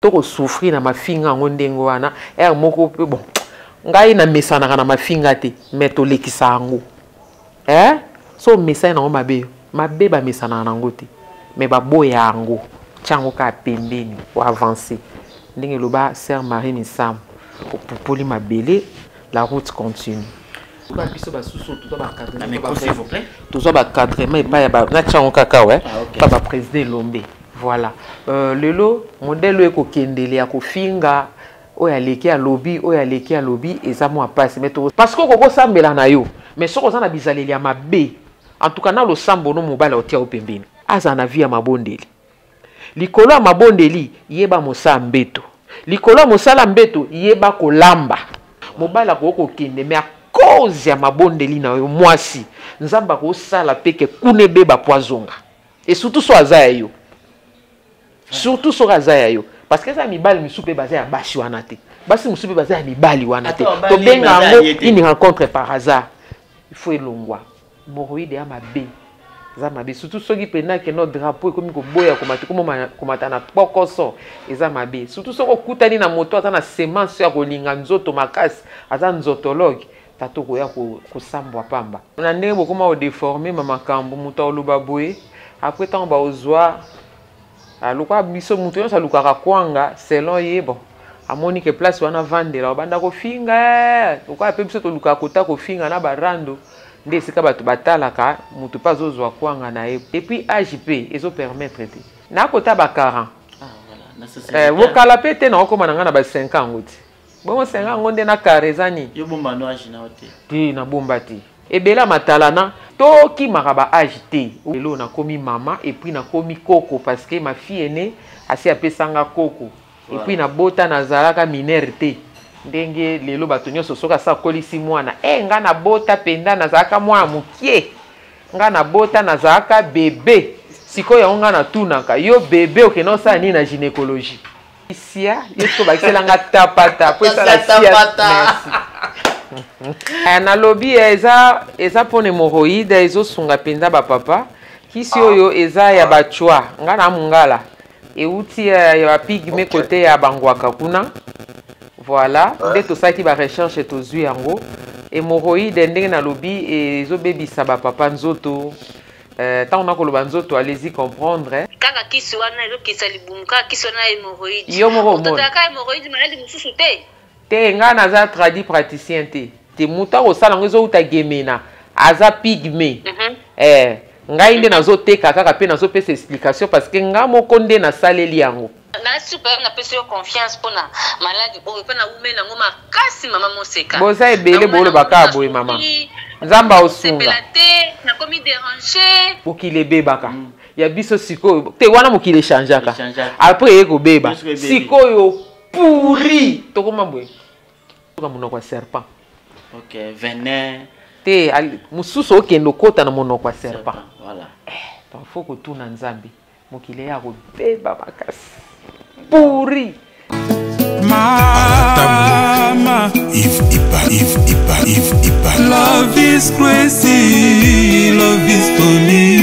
Tokosouffrir na mafinga yango ndenge wana heure moko mpe bon, ngai namesanaka na mafinga te, mais tolekisa yango. Eh? So omesani nango mabe, mabe bamesanaka nango te, mais baboya yango, tia yango kaka pembeni oavance. Ndenge eloba sœur Marie Misamu, opupoli mabele, la route continue. Biso basusu tozwa bacadrement epai ya natia yango kaka we pa baprésident Elombe. Voilà. Lelo modèle oyo ekokendele ya kofinga oyo aleki alobi, oyo aleki alobi, eza mwa pasi. Mais parce que okokosambela na yo, mais soki oza na bizaleli ya mabe, en tout cas na losambo no mobali otia yo pembeni, aza na vie ya mabondeli. Likolo ya mabondeli, yeba mosala mbeto. Likolo ya mosala mbeto, yeba kolamba. Mobali akoki kokende, mais à cause ya mabondeli na yo mwasi, Nzambe akosala pe ke kuna ebeba po azonga. Et surtout so aza ya yo. Surtout so aza ya yo. Parce que eza mibali misusu pe baza ya basi wana te. Basi misusu pe baza ya mibali wana te. Tobenga yango une rencontre par hasard. Il faut elongwa. Hémorroïde ya mabe. Eza mabe. Surtout soki pena ke no drapeau ekomi koboya komata, komoma komata na pokoso, eza mabe. Surtout soki okutani na moto aza na semence ya kolinga nzoto makasi, aza nzotologue, tato koya kosambwa pamba. Na ndenge bokoma ko déformer ma makambo, moto aloba boye, après tango ba ozwa, lokola biso moto nyonso alukaka kwanga selon ye, bon, amoni ke place wana vandela, obanda kofinga, lokola pe biso tolukaka kota kofinga na barando, nde esika bato batalaka, moto pe azozwa kwanga na ye. Et puis âge pe ezo permettre te. Na kota ba 40. Ah, voilà. Na société. Bokala pe te na okoma na nga na ba 5 ans ngoti. Bongo 5 ans ngo nde na carré eza nini? Yo bomba no âge na yo te. Te, na bomba te. Ebela matalana tokimaka ba âge te. Lelo nakomi mama et puis nakomi koko parce que ma fille aînée asi apesanga koko. Et puis nabota nazalaka mineure te. Ndenge lelo bato nyonso soki asa akolisi mwana, nga nabota mpenza nazalaka mwana mokie. Nga nabota nazalaka bébé. Sikoyo yango nga natunaka, yo bébé okende osala nini na gynécologie? Sia, yo sikoyo bakisela nga tapata, po esala sia. Merci. Nalobi, eza mpona hémorroïde, ezosunga mpenza ba papa. Kisi oyo eza ya bachwa, nga na mungala. Euti ya ba pygmée côté ya bangwaka kuna. Voilà, nde tosalaki ba recherche tozwi yango. Hémorroïde ndenge nalobi ezobebisa ba papa nzoto. Tango nakoloba nzoto, allez-y comprendre. Kaka kisi wana ezokisa libumu, kaka kisi wana hémorroïde. Yo moko omoni. Ototaka hémorroïde maladi mosusu te? Te, nga naza tradi praticien te. Te moto akosala yango ezouta Gemena, aza pygmée. Ngai nde nazoteka kaka pe nazopesa explication parce que nga moko nde nasaleli yango. Na super napesi yo confiance mpona maladi oyo mpe nawumeli yango makasi mama Moseka. Boza ebele bolobaka kaka boye mama. Nzambe aosunga. Sepela te, nakomi déranger. Mokili ebebaka. Ya biso sikoyo te wana mokili echangeaka. Après eye kobeba. Sikoyo pourri tokoma boye. Toka monoko ya serpent. OK, venin. Te, mosusu okende okota na monoko ya serpent. Voilà. Donc faut kotuna Nzambe. Mokili ya kobeba makasi. Pourri. Mama Yves Ipa, Yves Ipa, Yves Ipa. Love is crazy, love is funny.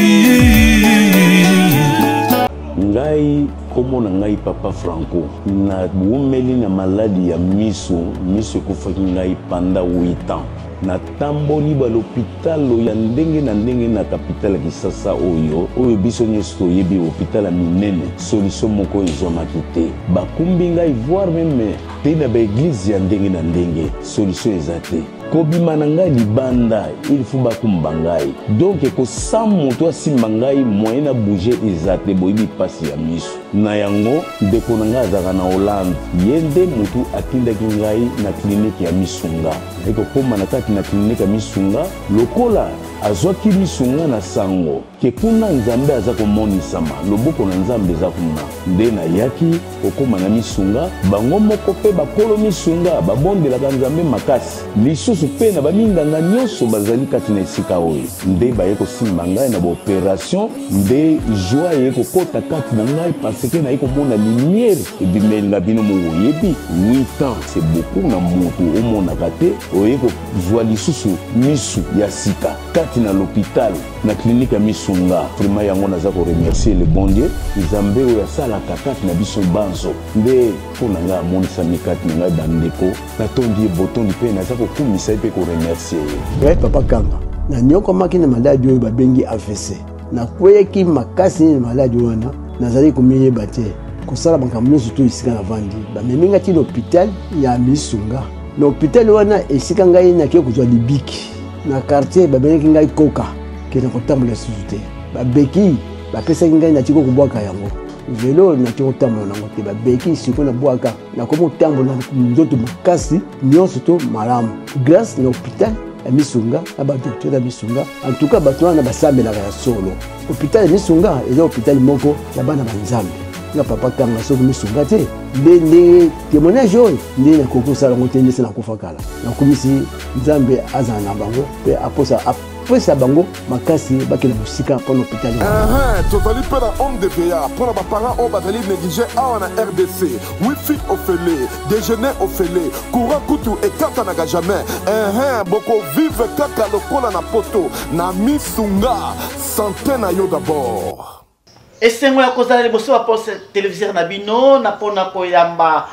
Ngai kombo na ngai Papa Franco, na wumeli na maladi ya miso, miso ekufaki ngai pendant 8 ans. Natamboli ba lopitalo ya ndenge na ndenge na capitale ya Kisasa oyo, oyo biso nyonso toyebi hôpital ya minene, solution moko ezwamaki te. Bakumbi ngai voire meme te na ba église ya ndenge na ndenge, solution eza te. Kobima na ngai libanda, il faut bakumba ngai. Donc kosam moto asimba ngai moyen na bouger eza te, boyebi pasi ya miso. Na yango ndeko na ngai azalaka na Hollande, ye nde motu atindaki ngai na clinique ya Misunga. Naye kokoma na kati na clinique ya Misunga, lokola azwaki Misunga na sango ke kuna Nzambe aza komonisama, loboko na Nzambe eza kuna, nde nayaki kokoma na Misunga. Bango moko pe bakolo Misunga babondelaka Nzambe makasi, lisusu pe na baminganga nyonso bazali kati na esika oyo, nde baye kosimba ngai na baoperation, nde joie eye kokota kati na ngai parce que naye komona lumière ebimeli na bino. Moko oyebi 8 ans c'est beaucoup na moto omonaka te, oye kozwa lisusu misu ya sika kati. Kati na l'hôpital na clinique ya Misunga. Vraiment yango naza ko remercier le bon Dieu, Nzambe oyo asalaka kati na biso banso. Nde mpo na ngai amonisami kati na ngai bandeko, natondi ye botondi mpe naza kokumisa ye mpe ko remercier ye. Ngai Papa Kanga, nanyokwamaki na maladi oyo babengi AVC. Nakweyaki makasi na maladi wana, nazalaki komiyeba te, kosala makambo nyonso to esika navandi. Bamemi ngai ti na hôpital ya Misunga. Na hôpital wana esika ngai nakei kozwa libiki na quartier, babengaki ngai koka ke na kotambola lisusu te. Babeki bapesaki ngai, natiki kobwaka yango velo, natiki kotambola nango te. Babeki sikoyo nabwaka, nakomi kotambola nzoto makasi nyonso to malamu grâce na hôpital ya Misunga na badocteur ya Misunga. En tout cas bato wana basambelaka ya solo. Hôpital ya Misunga eza hôpital moko ya bana ba Nzambe. Nga Papa Kanga, soki Misunga te nde ndenge témoignage oyo nde nakoki kosala yango te, ndese nakufa kala. Nakumisi Nzambe azala na bango mpe aposa apesa bango makasi bakende mosika mpo na hôpital wana. Tozali mpe na homme de veillard mpo na baparent oyo bazali néglige awa na RDC. Wifi ofele, déjeuner ofele, courant kutu ekatanaka jamais. Bokovivre kaka lokola na poto na Misunga. Santé na yo d'abord. Esengo ya kozala liboso ya poste téléviseur na bino na mpona koyamba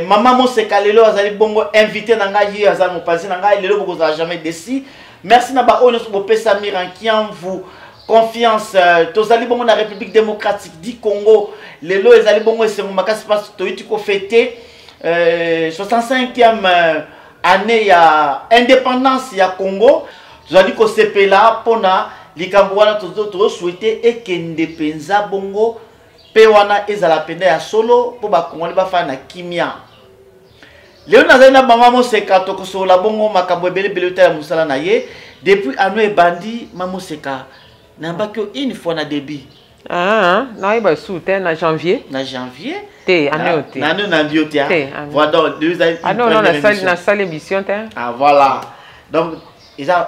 mama Moseka. Lelo azali bongo invité na ngai, ye azali mopanzi na ngai. Lelo bokozala jamais déçus. Merci na baoyo nyonso bopesa Mira Nkiamvu confiance. Tozali bongo na République démocratique du Congo. Lelo ezali bongo esengo makasi mpasi toyiti kofêter 65e année ya indépendance ya Congo. Tozali kosepela mpona likambo wana, tozosouhaiter ekende mpenza bongo mpe wana ezala mpenza ya solo mpo bakongoli bafanda na kimia. Lelo nazali na mama Moseka, tokosolola bongo makambo ebele ebele otala mosala na ye depuis ano ebandi. Ma Moseka, nayambaki yo une fois na début. Ah, nayeba su te, na janvier. Na janvier. Te, ane oyo te. Na ane nayambi yo te. Te. Voilà, donc deux. Ane oyo nasali émission te. Ah voilà, donc eza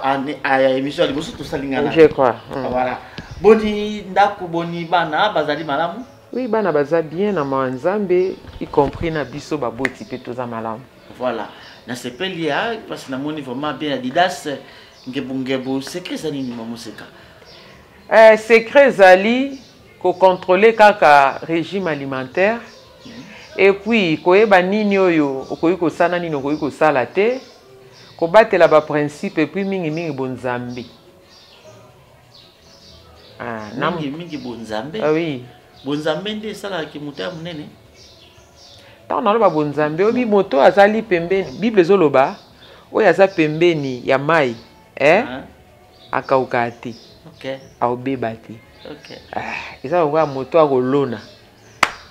émission ya liboso tosali nga na Je crois. Voilà. Boni ndako? Boni bana? Bazali malamu? Oui, bana baza bien na mawa Nzambe, y compris na biso baboti mpe toza malamu. Voilà, nasepeli ya parce que namoni vraiment bien Adidas ngebungebu. Secret eza nini, mama Moseka? Secret ezali kocontrôler kaka régime alimentaire et puis koyeba nini oyo okoki kosala, nini okoki kosala te, kobatela baprincipe et puis mingimingi bonzambe. Ah, mingi mingi bonzambe. Ah, oui. Bonzambe nde esalaka moto ya monene. Ntango naloba bonzambe, oyebi moto azali pembeni, Bible ezoloba oyo aza pembeni ya mai, eh? Ah. Akauka te, aobeba te. Ah, eza lokola moto akolona,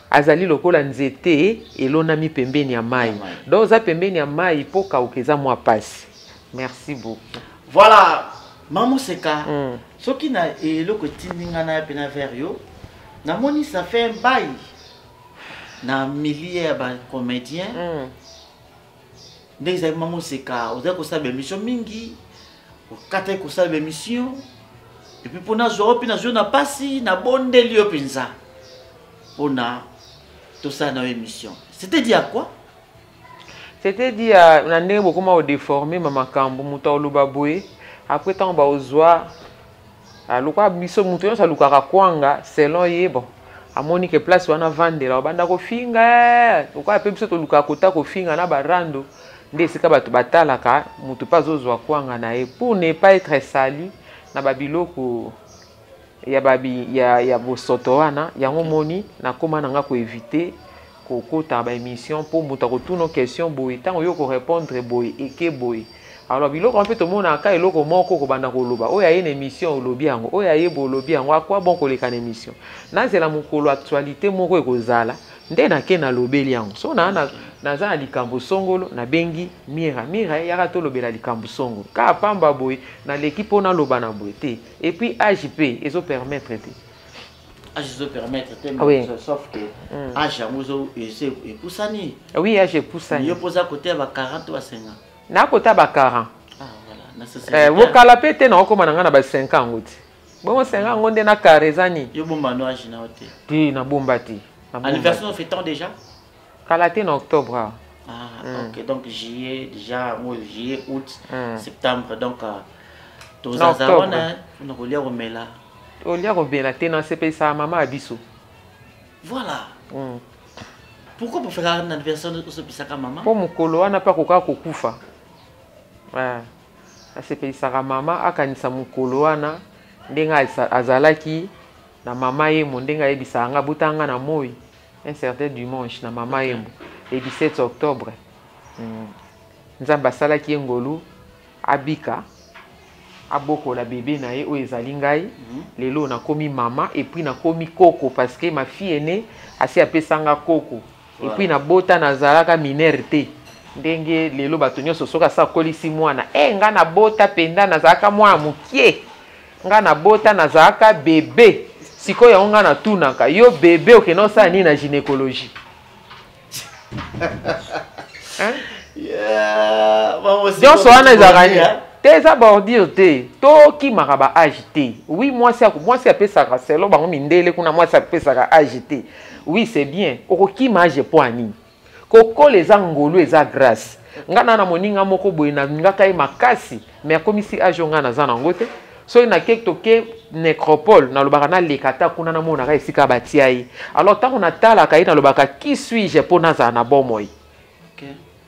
azali lokola nzete elonami pembeni ya mai. Donc oza pembeni ya mai mpo kauka eza mwa pasi. Merci beaucoup. Voilà, mama Moseka. Soki na eloko etindi nga na ya mpena vers yo, namoni ça fait un bail na milieu ya bacomédien. Ndenge ezali, mama Moseka, ozali kosala baémission mingi, okataki kosala baémission et puis mpona zwa yo mpe nazwi yo na mpasi, nabondeli yo mpenza mpona tosala na yo émission. C'était dit à quoi? C'était dit à na ndenge bokoma kodéformer ma makambo. Moto akoloba boye, après ntango baozwa lokola biso, moto nyonso alukaka kwanga selon ye. Bon, amoni ke place wana vandela, obanda kofinga. Lokola mpe biso tolukaka kota kofinga na barando, nde esika bato batalaka, moto mpe azozwa kwanga na ye pour ne pas être sali na babiloko ya, babi, ya bosoto wana. Yango moni nakóma na nga koéviter kokota baémission, mpo moto akotuna question boye, ntango yo korépondre boye, eke boye. Alors biloko wana mpe tomonaka eloko moko kobanda koloba oyo aye na émission, olobi yango, oyo ayeba, olobi yango. Akwa bon koleka na émission, nazela mokolo actualité moko ekozala nde nake nalobeli yango. So na naza na likambo songolo, nabengi Mira: "Mira, yaka tolobela likambo songolo." Kaka pamba boye naleki mpo naloba na boye te. Et puis âge mpe ezopermettre te. Âge ezopermettre te? Oui. Sauf que âge yango epusani. Oui, âge epusani. Yo mpoza kote ya ba 40 to ba 50? Nakota ba 40. Ah, voilà. Bokala mpe te, naokóma na ngai na ba 5 yango te. Bongo 5 yango nde na kare eza nini? Yo bomba no âge na yo te? Te, nabomba te. Anniversaire ofêter déjà? Kala te, na octobre awa. Ah, ok, donc juillet déjà, moi juillet, août, septembre, donc. Tozaza wana mpona kolia komela. Olia komela te, nasepelisaka mama ya biso. Voilà. Pourquoi préférer un anniversaire osopisaka mama? Mpo mokolo wana mpe akokaka kokufa. Asepelisaka mama, akanisa mokolo wana ndenge azalaki na mama Yemo, ndenge ayebisaka nga abotaka nga na moi un certain dimanche na mama Yemo le 17 octobre. Nzambe asalaki ye ngolu abika, abokola bebe na ye oyo ezali ngai. Lelo nakomi mama et puis nakomi koko parce que ma fille aînée asi apesanga koko. Et puis nabota nazalaka mineure te. Ndenge lelo bato nyonso soki asa akolisi mwana, nga nabota mpenza nazalaka mwana mokie. Nga nabota nazalaka bebe. Sikoyo yango nga natunaka yo bebe okende osala nini na gynécologie? Hein? Yeah, nyonso wana ezalaka nini? Te, eza bordure te, tokimaka ba age te. Oui, mwasi apesaka selon bango mindele kuna, mwasi apesaka age te. Oui, c'est bien. Okokima age po ya nini? Kokola eza ngolu, eza grâce. Nga na moninga moko boye nalingaka ye makasi, mais akomisi age oyo nga naza nango te. Soki nake toke nécropole, nalobaka naleka ata kuna namonaka esika batia ye. Alors ntango natalaka ye nalobaka qui suis-je mpo nazala na bomoi?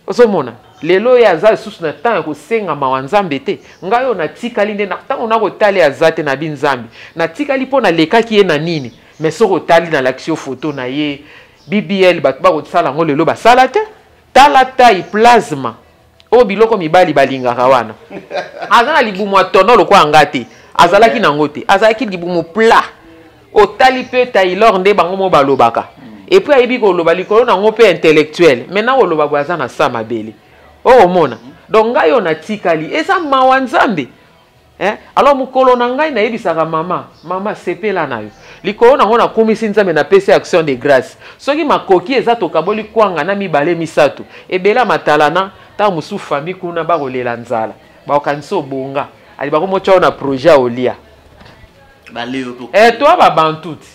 Ozomona lelo oyo aza lisusu na temps ya kosenga mawa Nzambe te. Ngai oyo natikali nde ntango nakotali aza te na bi Nzambe. Natikali mpo nalekaki ye na nini? Mais soki otali nalakisi yo photo na ye BBL, bato bakosala yango lelo basala te. Tala taille plasma oyo biloko mibali balingaka wana. Aza na libumu ya tono lokola nga te. Azalaki nango te. Azalaki libumu plat. Otali pe Taylor nde bango mo balobaka. Et puis ayebi koloba likolo nango pe intellectuel. Maintenant koloba boye aza na sa mabele. Okomona. Donc ngai oyo natikali eza mawa Nzambe. Hein? Alors mokolo na ngai nayebisaka mama, mama sepela na yo. Likolo nango nakumisi Nzambe, napesi action de grâce. Soki makoki eza tokaboli kwanga na mibale misato. Ebela matalana, ntango mosusu famille kuna bakolela nzala. Bakokanisa obonga. Ali bakomotya yo na projet ya olia. Baleo to. Toi ba bantu ti.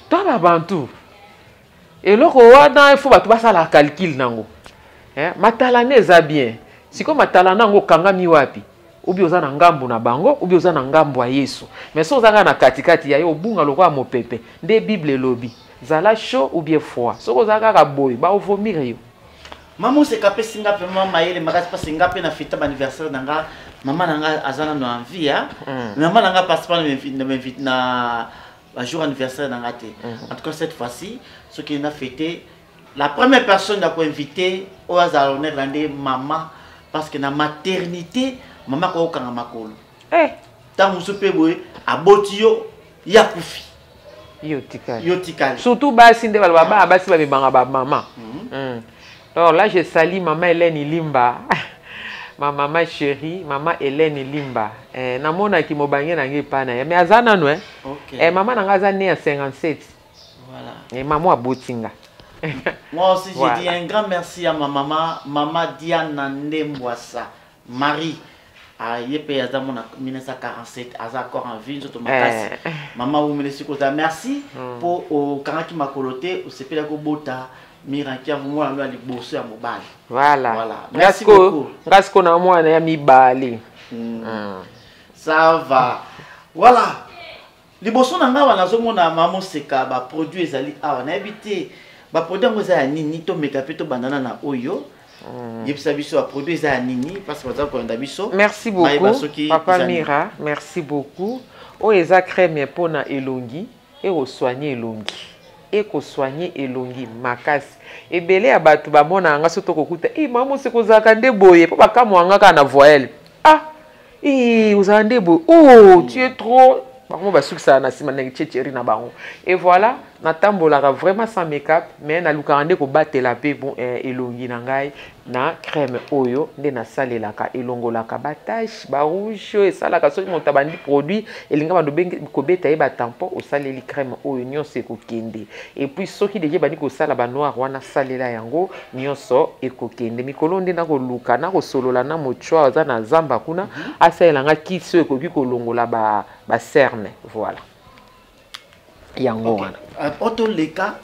Toi ba bantu. Eloko wana il faut bato basala calcul nango. Matalana eza bien. Siko matalana yango okangami wapi? Obi oza na ngambu na bango, obi oza na ngambu ya Yesu. Mais so oza kaka na katikati ya ye obunga lokola mopepe. Nde Bible elobi, zala chaud ou bien froid. Soki oza kaka boye, ba ovomir yo. Maman Oseka apesi nga vraiment mayele makasi parce que nga pe na feta ba anniversaire na nga, maman na nga aza nano en vie, hein. Maman na nga passe pas na ba jour anniversaire na nga te. En tout cas cette fois-ci, soki na fêté la première personne à inviter oyo azala honneur na nde maman, parce que na maternité maman ko kanga makolo. Tango mosusu pe boye aboti yo ya kufi. Yo tikali. Yo tikali. Surtout basi nde baloba ba basi ba bebanga ba maman. Alors là je salue maman Hélène Ilimba. Ma maman chérie, maman Hélène Ilimba. Namonaki mobange na ngai epai na ye, mais aza nanu, hein. Maman na ngai aza née en 57. Voilà. Maman aboti nga. Moi aussi, je Voilà. dis un grand merci à ma maman, maman Diana Ndembwasa, Marie. Ah, ye pe aza mona 1947, aza encore en vie, nzoto makasi. Maman wumele sikoza, merci po okangaki makolo te, osepelaki kobota Mira Kiavu, mwana no ya liboso ya mobali. Voilà. Voilà. Merci Ngasko, beaucoup. ngasko na mwana ya mibale. Ça va. Voilà. Liboso na nga wana nazomona mama Moseka ba produit ezali awa. Nayebi te ba produit yango eza ya nini, tomeka pe tobandana na oyo. Yebisa biso ba produit eza ya nini parce que baza kolanda biso. Merci Bayeba beaucoup, soki Papa eza nini. Mira, merci beaucoup. Oyo eza crème pona elongi e kosoigner elongi. E kosoigner elongi makasi. Ebele ya bato bamona nga soki tokokuta, mama Moseka ozalaka nde boye, po bakamwa nga kaka na voyelle. Ah, ozalaka nde boye. Oh, tu es trop. Bango basukisaka na nsima ndenge tchetcheri na bango. Et voilà, natambolaka vraiment sans make-up, mais nalukaka nde kobatela pe bon elongi na ngai na crème oyo nde nasalelaka, elongolaka ba tache, ba rouge, oyo esalaka soki moto abandi produit, elinga bando kobeta ye ba tampon, osaleli crème oyo nyonso ekokende. Et puis soki deja ebandi kosala ba noir wana, salela yango nyonso ekokende. Mikolo nde nakoluka, nakosolola na mochwa aza na zamba kuna, asalela nga kisi oyo ekoki kolongola ba cerne, voilà. Yango wana. Otoleka,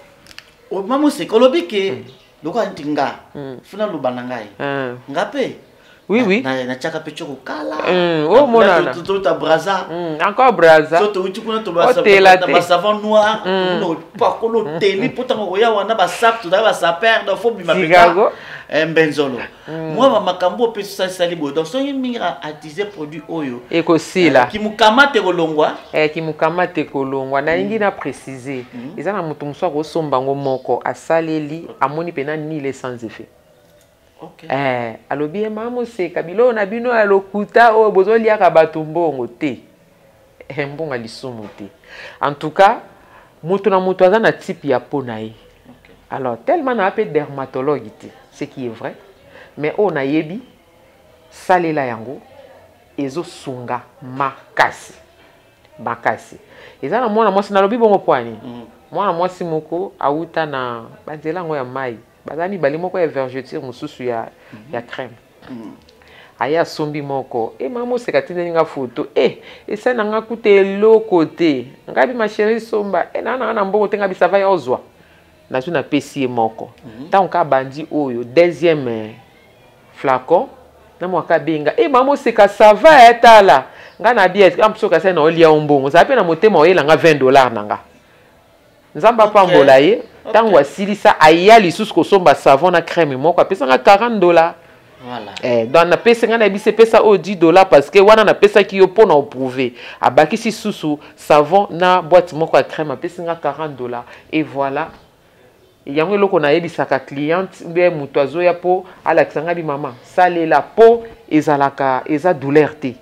mama Moseka, olobi ke lokola neti nga, funa loba na ngai. Nga pe, Oui, oui. Natiaka mpe tioko kala. Omonana. Toluta Braza. Encore Braza. So touti kuna Otela te. basavon noir, pakolo oteli mpo ntango koya wana basap, tozali basaper, donc fo bima Chicago. mpenza mbenzolo. Mwa bamakambo oyo mpe tosalisali boye, donc soki mingi atise produit oyo ekosila. Kimukama te kolongwa. Kimukama te kolongwa. Nalingi na précise, eza na moto mosusu akosomba yango moko, asaleli, amoni mpena nile sans effet. Alobi ye mama moseka, biloko na bino ya lokuta oyo bozoliaka bato mbongo te. Mbongo ya lisumu te. En tout cas, moto na moto aza na type ya peau na ye. Alors tellement naa mpe dermatologue te, ce qui est vrai, mais oyo nayebi, salela yango, ezosunga makasi makasi. Eza na mwana mwasi, nalobi bongo mpo ani mwana mwasi moko awuta na banzela yango ya mai, baza mibale, moko ya vergeture, mosusu ya crème. Aye asombi moko e mama moseka, atindeli nga foto e esali na nga kuta eloko te. Ngai bi ma chérie, somba e naa nanga na mbongo te. Ngai bisava ya ozwa, nazwi, napesi ye moko. Ntango ka bandi oyo deuxième flacon na mwaka, abenga e mama moseka, ça va? E tala ngai na bi soki asali na olia o mbongo, ozala mpe na motema oyela nga 20 $ na nga. Nzambe apambola ye. Ntango asilisa, aya lisusu kosomba savon na crème moko, apesanga 40 $. Donc napesi ngai, nayebisi epesa oyo 10 $ parce que wana napesaki yo mpo na oprouve. Abakisi susu savon na boîte moko ya crème, apesi nga 40 $. Et voilà, yango eloko nayebisaka cliente mbe moto azoya mpo alakisa ngai bi mama salela mpo ezalaka eza douleur te.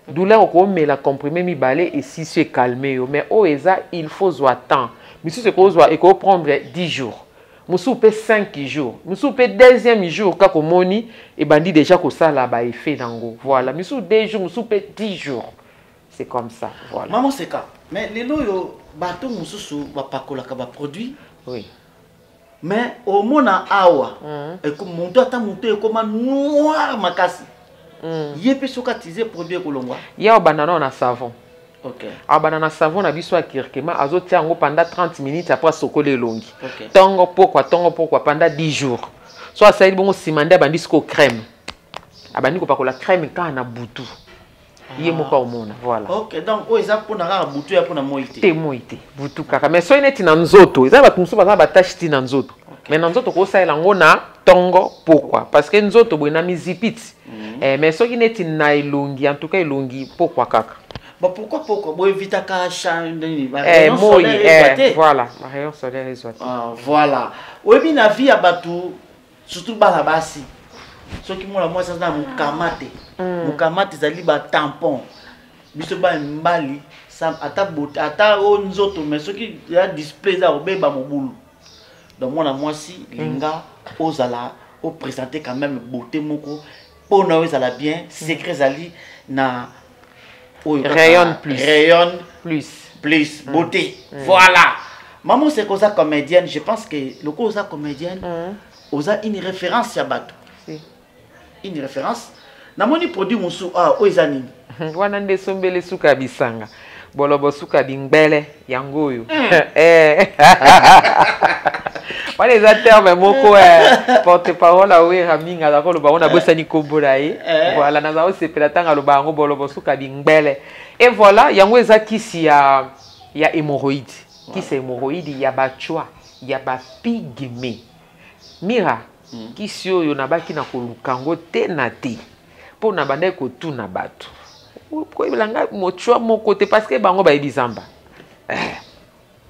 Douleur okomela comprimé mibale, esisi, ecalme yo. Mais oyo eza, il faut zwa temps. Misusu ekozwa, ekoprendre 10 jours, mosusu mpe 5 jours, mosusu mpe deuxième jour kaka omoni ebandi déjà kosala baeffet nango. Voilà, misusu 2 jours, mosusu mpe 10 jours, c'est comme ça, voilà. Mama Seka, mais lelo oyo bato mosusu bapakolaka baproduit, mais omona awa moto, ata moto ekóma noir makasi, ye mpe soki atize produit ekolongwa? Ye obanda nao na savon. Abanda na savon na biso ya kirkema, azotia yango pendant 30 minutes, après asokoli elongi. Ntongo pokwa, ntongo pokwa, pendant 10 jours. So asaleli bongo, nsima nde abandi sikoyo crème, abandi kopakola crème kaka na butu ye moko aomona, voilà. Ok, donc oyo eza mpona kaka butu, ya mpona moi te? Te, moi te, butu kaka. Mais soki neti na nzoto, eza bato mosusu baza na batache ti na nzoto, mais na nzoto kosalela yango na ntongo pokwa parce que nzoto boye na mizipi ti. Mais soki neti na elongi, en tout cas elongi, pokwa kaka. Bon, pourquoi boevitaka nini, ba rayon moi solaire ezwa te? Voilà, ba rayon solaire ezwa te. Ah, voilà, oyebi na vie ya bato, surtout bana basi, soki mwana mwasi aza na mokama te, mokama te ezali batampon. Biso bana mibali, ata bote, ata o nzoto, mais soki ya display eza kobeba, mobulu. Donc mwana mwasi, linga ozala oprésente quand même beauté moko mpo na oyo ezala bien. Secret ezali na oyo kaka. Rayon Plus. Rayon Plus. Plus beauté, voilà. Maman, c'est oza comédienne, je pense que loko oza comédienne, oza une référence ya bato. Si. Une référence. Namoni produit mosusu ah, oyo eza nini? Wana nde esombeli suka ya bisanga, bolobo suka bingbele, yango oyo. Wana eza terme moko porte parole awera mingi aza koloba ngo, nabosani nkombo na ye. Voilà, naza kosepela ntango aloba yango, bolobo suka bingbele. Et voilà, yango eza kisi ya hémorroïde, kisi ya hémorroïde ya bacwa ya bapygmée. Mira, kisi oyo nabaki na koluka yango te na te mpo na bandaki kotuna bato koyebela ngai mocwa moko te parce que bango bayebi zamba.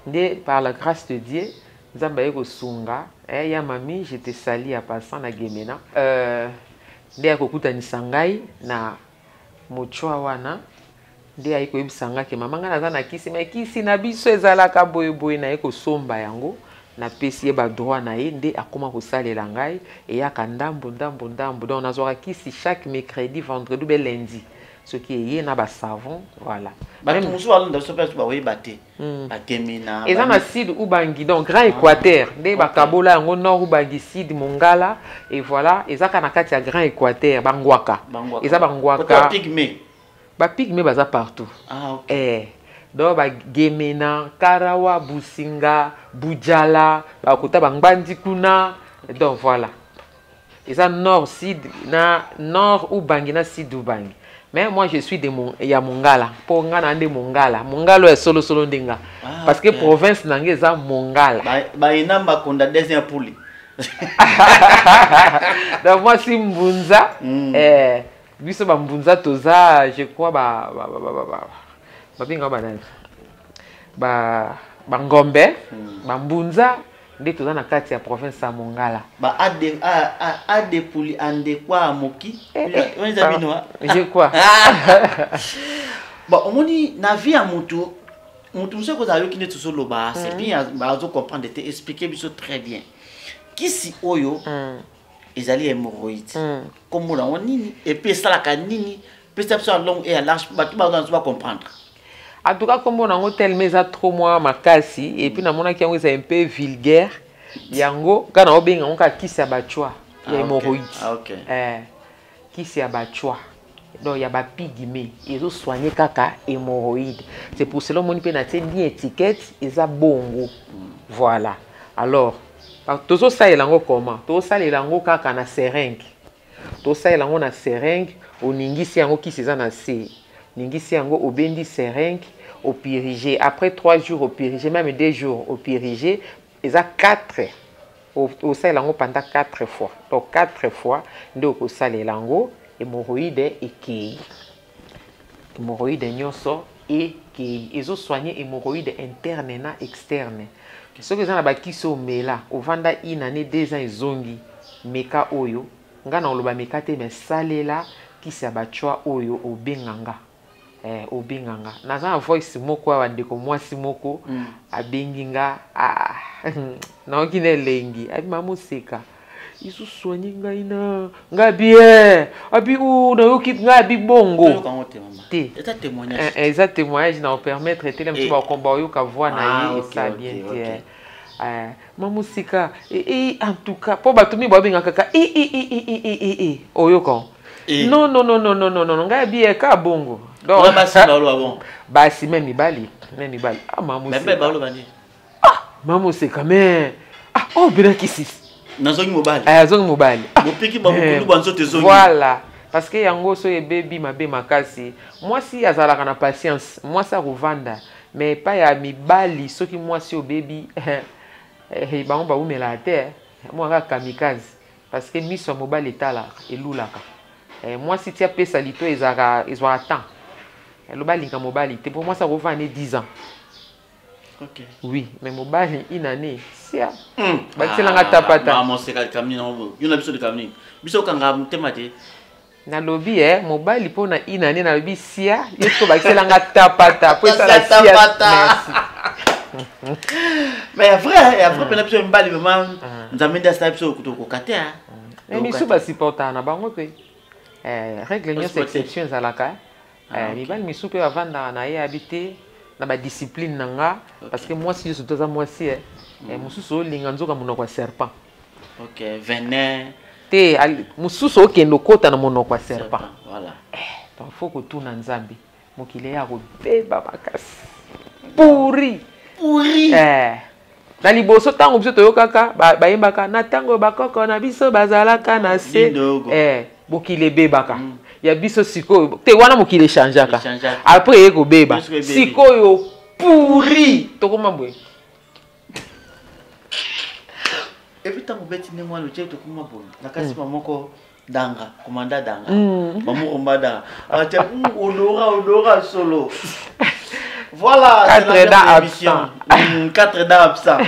Nde par la grâce de Dieu, Nzambe aye kosunga ya mami, je te sali ya passant na Gemena, nde ya kokutanisa ngai na mocwa wana, nde aye koyebisa nga ke mama, ngai naza na kisi, me kisi na biso ezalaka boyeboye. Naye kosomba yango, napesi ye badroit na ye, nde akóma kosalela ngai. Eyaka ndambo ndambo ndambo, donc nazwaka kisi chaque mercredi, vendredi be lundi, soki eye na basavon, voilà. Bato mosusu balonda biso mpe bakoyeba te Bagemena. Eza na Sud Ubangi, donc Grand Équateur nde bakabola yango, Nord Ubangi, Sud, Mongala, et voilà, eza kaka na kati ya Grand Équateur. Bangwaka, eza bangwaka. Pygmée. Bapygmée baza partout. Ah, ok. Donc Bagemena, Karawa, Businga, Bujala, bakota bangbandi kuna, donc voilà. Eza nord sud na nord Ubangi na sud Ubangi. Mais moi je suis de mon, ya Mongala. Po nga na nde Mongala. Mongala ya solo solo nde nga. Ah, Parce que ok. province na nga eza Mongala. Ba ba konda deuxième poule. Donc moi si Mbunza eh biso ba Mbunza toza je crois ba ba ba ba ba ba babenga ba nani? Ba ba Ngombe, ba Mbunza nde toza na kati ya province ya Mongala. Ba ade a a ade puli ande kwa moki. Wana eza bino, ah? Je crois. Bon, omoni na vie ya mutu, mutu mosusu ekozala yoki nde tozoloba, c'est bien, bazo comprendre te, expliquer biso très bien. Kisi oyo ezali hémorroïde. Kombo nango nini et puis esalaka nini? Pesa biso ya longue et ya large, bato bazo ba comprendre. En tout cas, kombo nango tellement eza trop mwa makasi et puis namonaki yango eza un peu vulgaire. Yango kaka na obenga yango kaka kisi ya bachwa ya hémorroïde. Kisi ya bachwa. Donc ya ba pygmée, ezo soigner kaka hémorroïde. C'est pour cela moni pe na tie ni étiquette eza bongo. Voilà. Alors, tozo salela yango comment? Tozo salela yango kaka na seringue. Tozo salela yango na seringue, oningisi yango kisi eza na se. Ningisi yango obendi seringue, opirige. Après 3 jours opirige, même 2 jours opirige, eza 4. Osalela yango pendant 4 fois. Donc 4 fois nde okosalela yango hémorroïde ekei. Hémorroïde nyonso ekei. Ezo soigner hémorroïde interne na externe. Soki eza na bakisi omela, ovanda une année, 2 ans ezongi, meka oyo, nga na oloba meka te, mais salela kisi ya bachwa oyo obenganga. Obenganga. Naza na voice moko awa, ndeko mwasi moko abengi nga, naoki na elengi. Abi mama oseka. Isu soigner ngai na nga bien. Abi u nayoki nga abi bongo. Toyoka yango te, mama. Te. Eza témoignage. Eza témoignage na permettre te mosusu bakomba oyoka voix na ye, esa bien te. Mama oseka. En tout cas, po bato mingi babenga kaka i, i, i, i, i, i, i, i. Oyoka. Non, non, non, non, non, non, non, non. Ngai abi ka bongo. Donc, Ouais, basi ba bon. Basi même mibali, même mibali. Ah, mama Mais oseka. mibali baloba nini? Ah, mama oseka, mais ah, oh bena kisisi. Nazongi mobali. Ah, nazongi mobali. Ah. Bopiki ba mokulu ba nzoto ezongi. Voilà. Parce que yango so ebebi mabe makasi. Mwasi azalaka na patience, mwasi akovanda, mais pa ya mibali soki mwasi obebi, bango baumela te, mwa kaka kamikaze. Parce que miso ya mobali etalaka, elulaka. Mwasi tia pesa lito ezalaka, ezwaka temps. Eloba alinga mobali te, po mwasi akovanda ne 10 ans. Oui, mais mobali une année, sia. Bakiselanga tapata. Maman, c'est quelqu'un ni non. Yo na biso de kamni. Biso kanga mutema te. Nalobi, mobali po na une année nalobi sia, yo to bakiselanga tapata, po esala sia. Tapata. Merci. Mais ya vrai, ya vrai, pena biso mibali vraiment, Nzambe nde asala biso kokoka te, hein. Mais misu ba supporter na bango pe. Règle nyonso Ba supporter. exception ezalaka, hein. Mibali misu pe bavandaka na ye habité na ba discipline na nga, parce que mwasi nyonso toza mwasi, eh. Mosusu olinga nzoka monoko ya serpent. Ok, venin. Te, mosusu okende okota na monoko ya serpent. Serpent, voilà. Donc faut kotuna Nzambe. Mokili ya kobeba makasi. Pourri. Pourri. Na liboso tango biso toyokaka, bayembaka na tango bakoko na biso bazalaka na se. Lindogo. Mokili ebebaka. Ya biso sikoyo, te wana mokili echangeaka. Echangeaka. Après ye kobeba. Biso ebebi. Sikoyo pourri. Tokoma boye. Et puis tango beti ndenge wana otie tokoma boye. Na kasi moko danga, komanda danga. Mamu danga. Ah, tiens, odora, odora solo. Voilà, c'est la Quatre fin de dents l'émission. absents. 4 dents absents.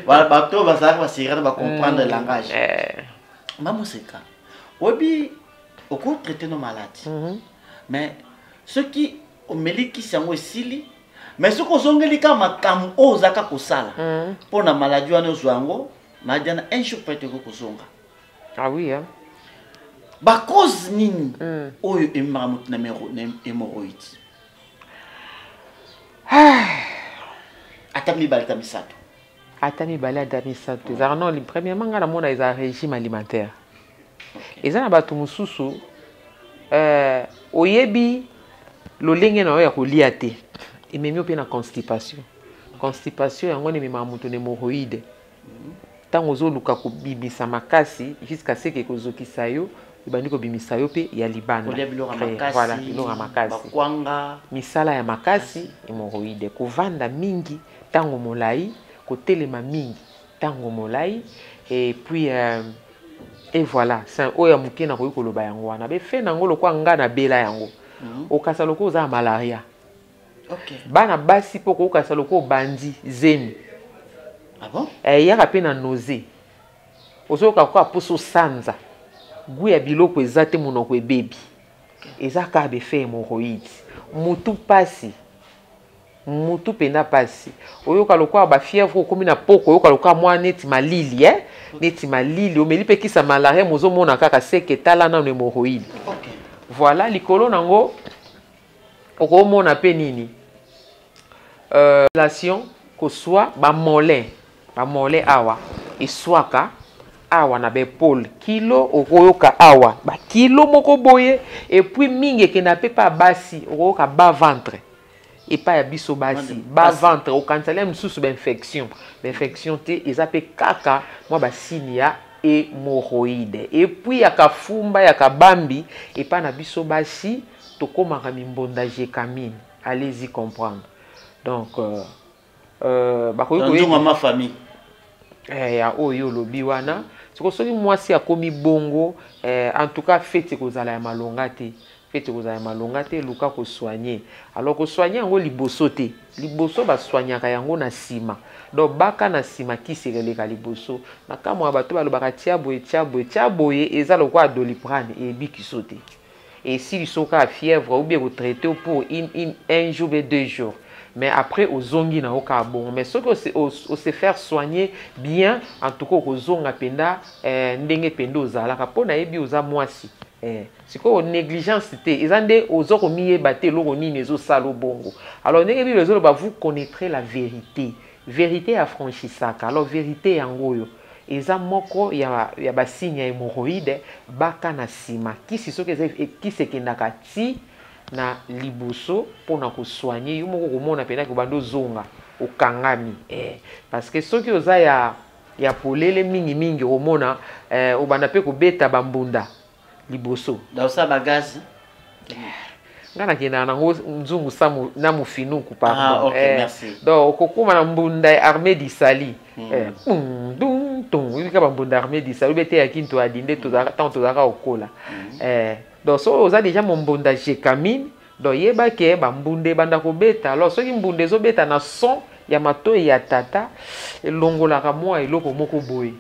Voilà, bato ba sala ba sirana ba comprendre le langage. Mamu seka. Obi oko traiter nos maladies. Mais ceux qui omeli kisi yango esili, mais soki ozongeli kaka makambo oyo ozalaka kosala mpo na maladie wana ozwa yango, maladie wana un jour peut-être ekoki kozonga. Ah oui, hein. Ba cause nini oyo ememaka moto na na hémorroïde? Ata mibale, ata misato. Ata mibale, ata misato. Ezalaka non, premièrement, nga namona eza régime alimentaire. Eza na bato mosusu, oyebi lolenge na yo ya kolia te, ememi yo mpe na constipation. Constipation yango wana ememaka moto na hémorroïde. Ntango ozoluka kobimisa makasi jusqu'à ce que kozokisa yo, ebandi kobimisa yo mpe ya libanda. Kolia biloko ya Très, voilà, makasi, biloko ya makasi, bakwanga, misala ya makasi, hémorroïde. Kovanda mingi ntango molai, kotelema mingi ntango molai, et puis et voilà, c'est oyo ya moke nakoki koloba yango wana. Befe nango lokwa nga nabela yango, okasa lokola oza na malaria. Bana basi mpo kokasa lokola obandi zemi. Ah bon? Eyaka mpe na nausée, ozoyoka kaka mposo osanza, gu ya biloko eza te, monoko ebebi, eza kaka befe hémorroïde. Mutu pasi, mutu mpenza pasi, oyoka lokola bafièvre, okomi na poko, oyoka lokola mwa neti malili, eh? Neti malili, omeli mpe kisa malaria, mozomona kaka seke. Tala nano hémorroïde. Voilà, likolo nango okomona mpe nini, relation koswa bamolin, bamolin awa eswaka awa na baépaule, kilo okoyoka awa bakilo moko boye. Et puis mingi ekenda mpe pa basi, okoyoka bas ventre. Epai ya biso basi, bas ventre, okanisa lia mosusu bainfection. Bainfection te, eza mpe kaka mwa basigne ya hémorroïde. Et puis ya kafumba ya kabambi, epai na biso basi tokomaka mimbonda gécamine, allez-y comprendre. Donc bakoki nzongo ma famille. Ya oyo olobi wana, siko soki mwasi akomi bongo, en tout cas feti ekozala ya malonga te, feti ekozala ya malonga te. Luka kosoigner. Alors kosoigner yango liboso te, liboso basoignaka yango na nsima. Donc baka na nsima, kisi eleka liboso. Na kamwa ya bato balobaka tia boye, tia boye, tia boye, eza lokola Doliprane, eyebikiso te, esili soki ya fièvre ou bien kotraiter pour un jour be 2 jours, mais après ozongi na yo kaka bongo. Mais soki ose faire soigner bien, en tout cas okozonga mpenza ndenge mpenza ozalaka. Mpo nayebi oza mwasi, sikoyo négligence te, eza nde oza komiyeba te eloko nini ezosala bongo. Alors ndenge Bible ezoloba, vous connaîtrez la vérité, vérité affranchisaka. Alors vérité yango oyo eza moko ya basigne ya hémorroïde. Baka na nsima kisi, soki eza kisi ekendaka ti na liboso mpona kosoigner yo moko, komona mpena obanda ozonga okangami, parce que soki oza ya polele mingimingi, omona obanda mpe kobeta bambunda liboso. Osala bagaz. Nga nakendaka nango nzungu sa na mofinuku, pardon. Ah, okay, merci. Donc okokóma na mbunda ya armée du salut, dum tum, oyebika bambunda armée du salut bete ya kinto adi nde ntango tozalaka kokola. Donc soki oza déjà mombunda gécamine, donc yeba ke bambunda ebanda kobeta. Alors soki mbunda ezobeta na son ya matoi ya tata, elongolaka mwa eloko moko boye,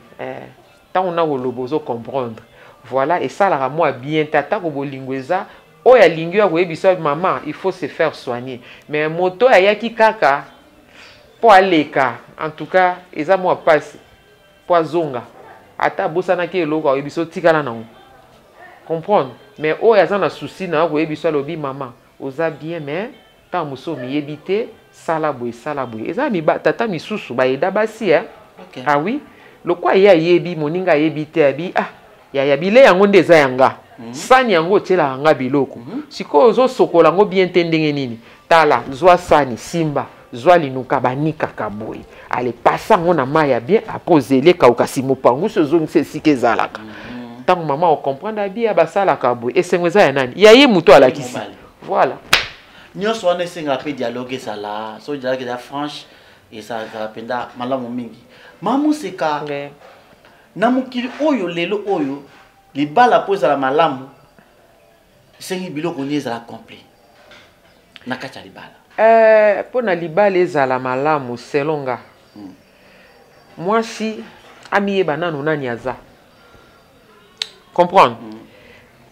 ntango na koloba ozocomprendre. Voilà, esalaka mwa bien te. Atako bolingo eza, oyo alingi oyo akoyebisa mama, il faut se faire soigner. Mais moto oyo ayaki kaka mpo aleka, en tout cas eza mwa mpasi mpo azonga, ata abosanaki eloko, akoyebisa otikala nango, comprendre. Mais oyo aza na souci na yo, akoyebisa, alobi mama oza bien, mais ntango mosusu omiyebi te, sala boye, sala boye. Eza tata misusu bayeda basi, eh? Okay. Ah oui, lokwa ye ayebi, moninga ayebi te, abi ah yaya, bilei yango nde eza yanga, sani yango otielaka nga biloko, sikoyo ozosokola yango bien te, ndenge nini? Tala, zwa sani, simba, zwa linuka, banikaka boye, ale pasa yango na mai ya bien, après ozeli ekauka, nsima opangusi, ozongisa esika ezalaka. Ntango mama ocomprendre, abi ya basalaka boye, esengo eza ya nani? Ya ye moto alakisi. Mobali. Voilà. Nyonso wana esengaka mpe dialogue ezala. Soki dialogue eza franche, ezalaka mpenza malamu mingi. Mamoseka, na mokili oyo lelo oyo, libala mpo ezala malamu, esengi biloko nini ezala complet na kati ya libala? Mpo na libala ezala malamu, selon nga, mwasi amiyeba nanu nani aza, comprendre.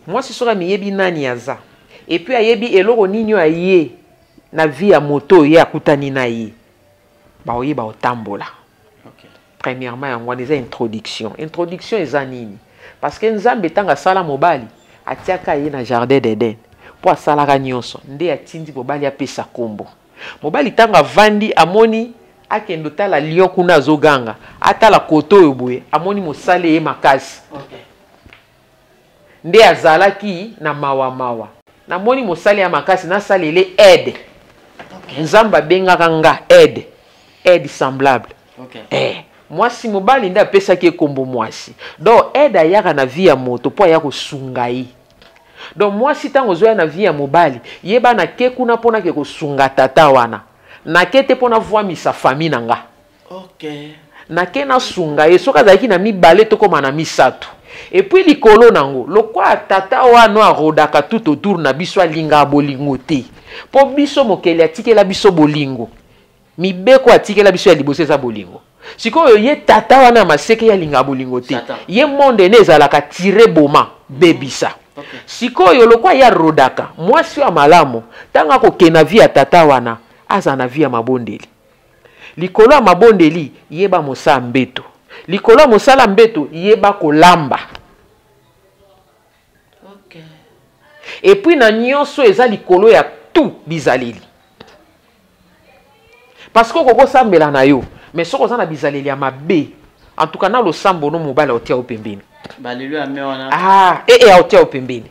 Mwasi soki amiyebi nani aza, et puis ayebi eloko nini oyo aye na vie ya moto oyo ye akutani na ye, baoyeba otambola. Premièrement yango wana eza introduction. Introduction eza nini? Parce que Nzambe ntango asala mobali, atiaka ye na jardin d'Eden mpo asalaka nyonso, nde atindi mobali apesa nkombo. Mobali ntango avandi, amoni akende otala lion kuna azoganga, atala kote oyo boye, amoni mosali ye makasi. Nde azalaki na mawamawa, namoni mosali ya makasi, nasalele aide. Nzambe abengaka nga aide, aide semblable. Mwasi mobali nde apesaki ye kombo mwasi. Donc aide ayaka na vie ya moto mpo aya kosunga ye. Donc mwasi ntango ozoya na vie ya mobali, yeba nake kuna mpo nake kosunga tata wana. Nake te mpo navwamisa famille na nga. Okay. Nake nasunga ye soki azalaki na mibale tokoma na misato. Et puis likolo nango lokwa tata wana arodaka tout autour na biso alingaka bolingo te. Mpo biso mokeli atikela biso bolingo. Mibeko atikela biso ya liboso eza bolingo. Sikoyo ye tata wana ya maseke ye alingaka bolingo te. Ye monde ne ezalaka tire boma bebisa. Okay. Sikoyo lokwa ye arodaka mwasi ya malamu ntango akokende na vie ya tata wana azala na vie ya mabondeli. Likolo ya mabondeli yeba mosala mbeto. Likolo ya mosala mbeto yeba kolamba. Okay. Et puis na nyonso eza likolo ya tout bizaleli. Parce que okoki kosambela na yo, mais soki oza na bizaleli ya mabe, en tout cas na losambo no mobali aotia yo pembeni. Balelo ya me wana. Ah, eh eh aotia yo pembeni.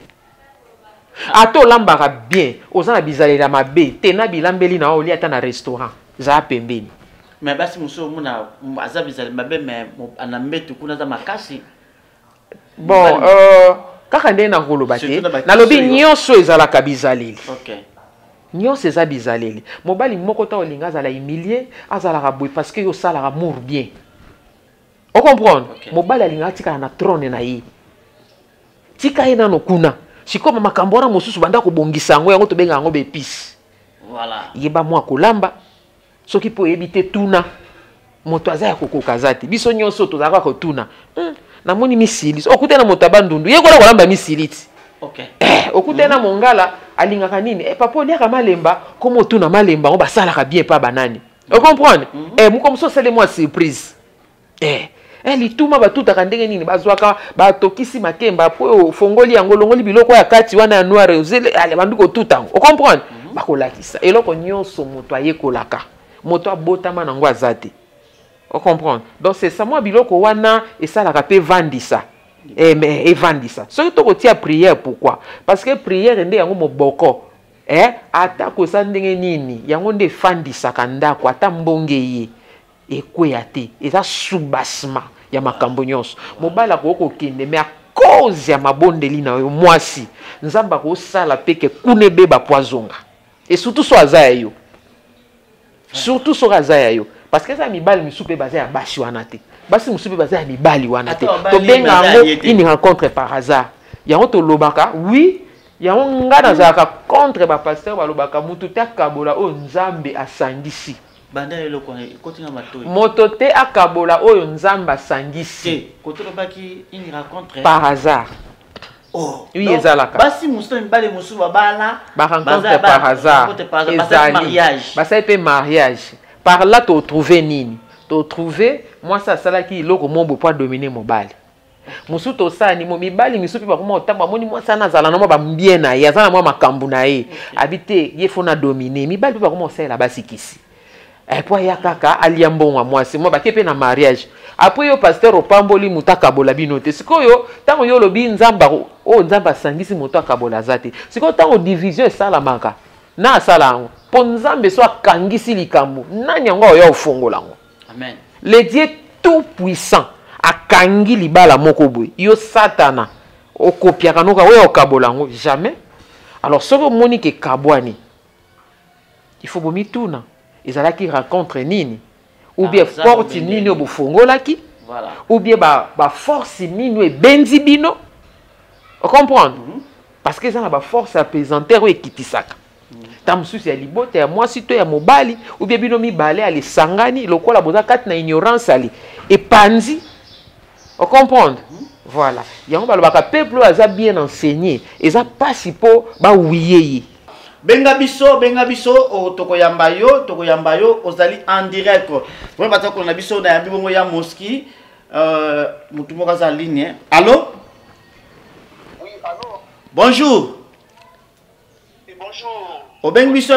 Ata olambaka bien, oza na bizaleli ya mabe, te na bilambeli na yo olia ata na restaurant, zala pembeni. Mais basi mosusu omona aza bizaleli mabe mais na mbetu kuna aza makasi. Bon, kaka ndenge nakoloba te, nalobi nyonso ezalaka bizaleli. Okay. Nyonso eza bizaleli. Mobali moko ta olinga azala humilie, azalaka boye parce que yo osalaka mour bien. O comprendre? Okay. Mobali alingaka atikala na trône na ye. Tika ye nano kuna. Sikoyo makambo wana mosusu banda kobongisa yango, yango tobenga yango ba épices. Voilà. Yeba mwa kolamba. Soki po oyebi te tuna. Moto aza ya kokoka aza te. Biso nyonso tozalaka kotuna. Namoni misili. Okute na moto ya bandundu, yekola kolamba misili ti. Okay. Okute na mongala alingaka nini? Papa oliaka malemba, komo otuna malemba ngo basalaka bien pa banani. O comprendre? Moko mosusu osali mwa surprise. Lituma batutaka ndenge nini? Bazwaka, batokisi makemba, po ofongoli yango, olongoli biloko ya kati wana ya noir, ozele, ale, bandi kotuta yango. O comprendre? Bakolakisa. Eloko nyonso moto ayekolaka. Moto abotama nango aza te. O comprendre? Donc c'est ça, moi biloko wana esalaka pe vandisa. Mais evandisa. Soki tokotia prière pourquoi? Parce que prière nde yango moboko. Ata kosa ndenge nini, yango nde efandisaka ndako, ata mbonge ye ekweya te. Eza soubassement ya makambo nyonso. Mobali akoki kokende, mais à cause ya mabondeli na yo mwasi, Nzambe akosala pe ke kuna ebeba po azonga. Et surtout so aza ya yo. Surtout soki aza ya yo. Parce que eza mibali misusu pe baza ya basi wana te. Basi misusu pe baza ya mibali wana te. Attends, bali Tobenga baza yango ya ye te. une rencontre par hasard. Yango tolobaka, oui, yango nga nazalaka contre ba pasteur balobaka mutu te akabola oyo Nzambe asangisi. Banda eloko wana ekoti na matoi. Moto te akabola oyo Nzambe asangisi. Te, koto lobaki une rencontre par hasard. Oh, oui, donc, ezalaka. Basi mosusu na mibali mosusu babala, Ba rencontre baza par ba hasard. rencontre par hasard, basali Ezali. mariage. Basali pe mariage. Par là to trouver nini? To trouver mwasi asalaki eloko moko boye po adominer mobali. Mosusu tosala ni mo mibali misusu pe bakoma kotambola, bamoni mwasi wana azala na mwa ba bien na ye, aza na mwa makambo na ye. Abi te, ye faut na dominer. Mibali pe bakoma kosalela basi kisi. Po aya kaka alia mbongo ya mwasi, mwa bake pe na mariage. Après yo pasteur opamboli moto akabola bino te. Sikoyo tango yo olobi Nzambe ako, oyo Nzambe asangisi moto akabola aza te. Sikoyo tango division esalamaka, na asala yango. Po Nzambe so akangisi likambo, nani yango akoya kofongola yango? Amen. Le Dieu tout puissant akangi libala moko boye. Yo Satana okopiaka noka oyo okabola yango jamais. Alors soki omoni ke kabwani, il faut bomituna ezalaki rencontre nini ou bien Ah, porte Nzambe nini oyo bofongolaki, Voilà. ou bien ba force nini oyo ebenzi bino. O comprendre? Parce que eza na ba force ya pesanteur oyo ekitisaka. Ta mosusu ya libota ya mwasi to ya mobali, ou bien bino mibale ale sangani lokola boza kati na ignorance ale epanzi. O comprendre? Voilà. Yango balobaka peuple oyo aza bien enseigné, eza pasi po ba oublier ye. Benga biso, benga biso, oh, tokoyamba yo, tokoyamba yo, ozali en direct. Vraiment bato kolanda biso na yambi bongo ya Mosky, mutu moko aza en ligne. Allô? Oui, allô? Bonjour. Oui, bonjour. Obengi biso,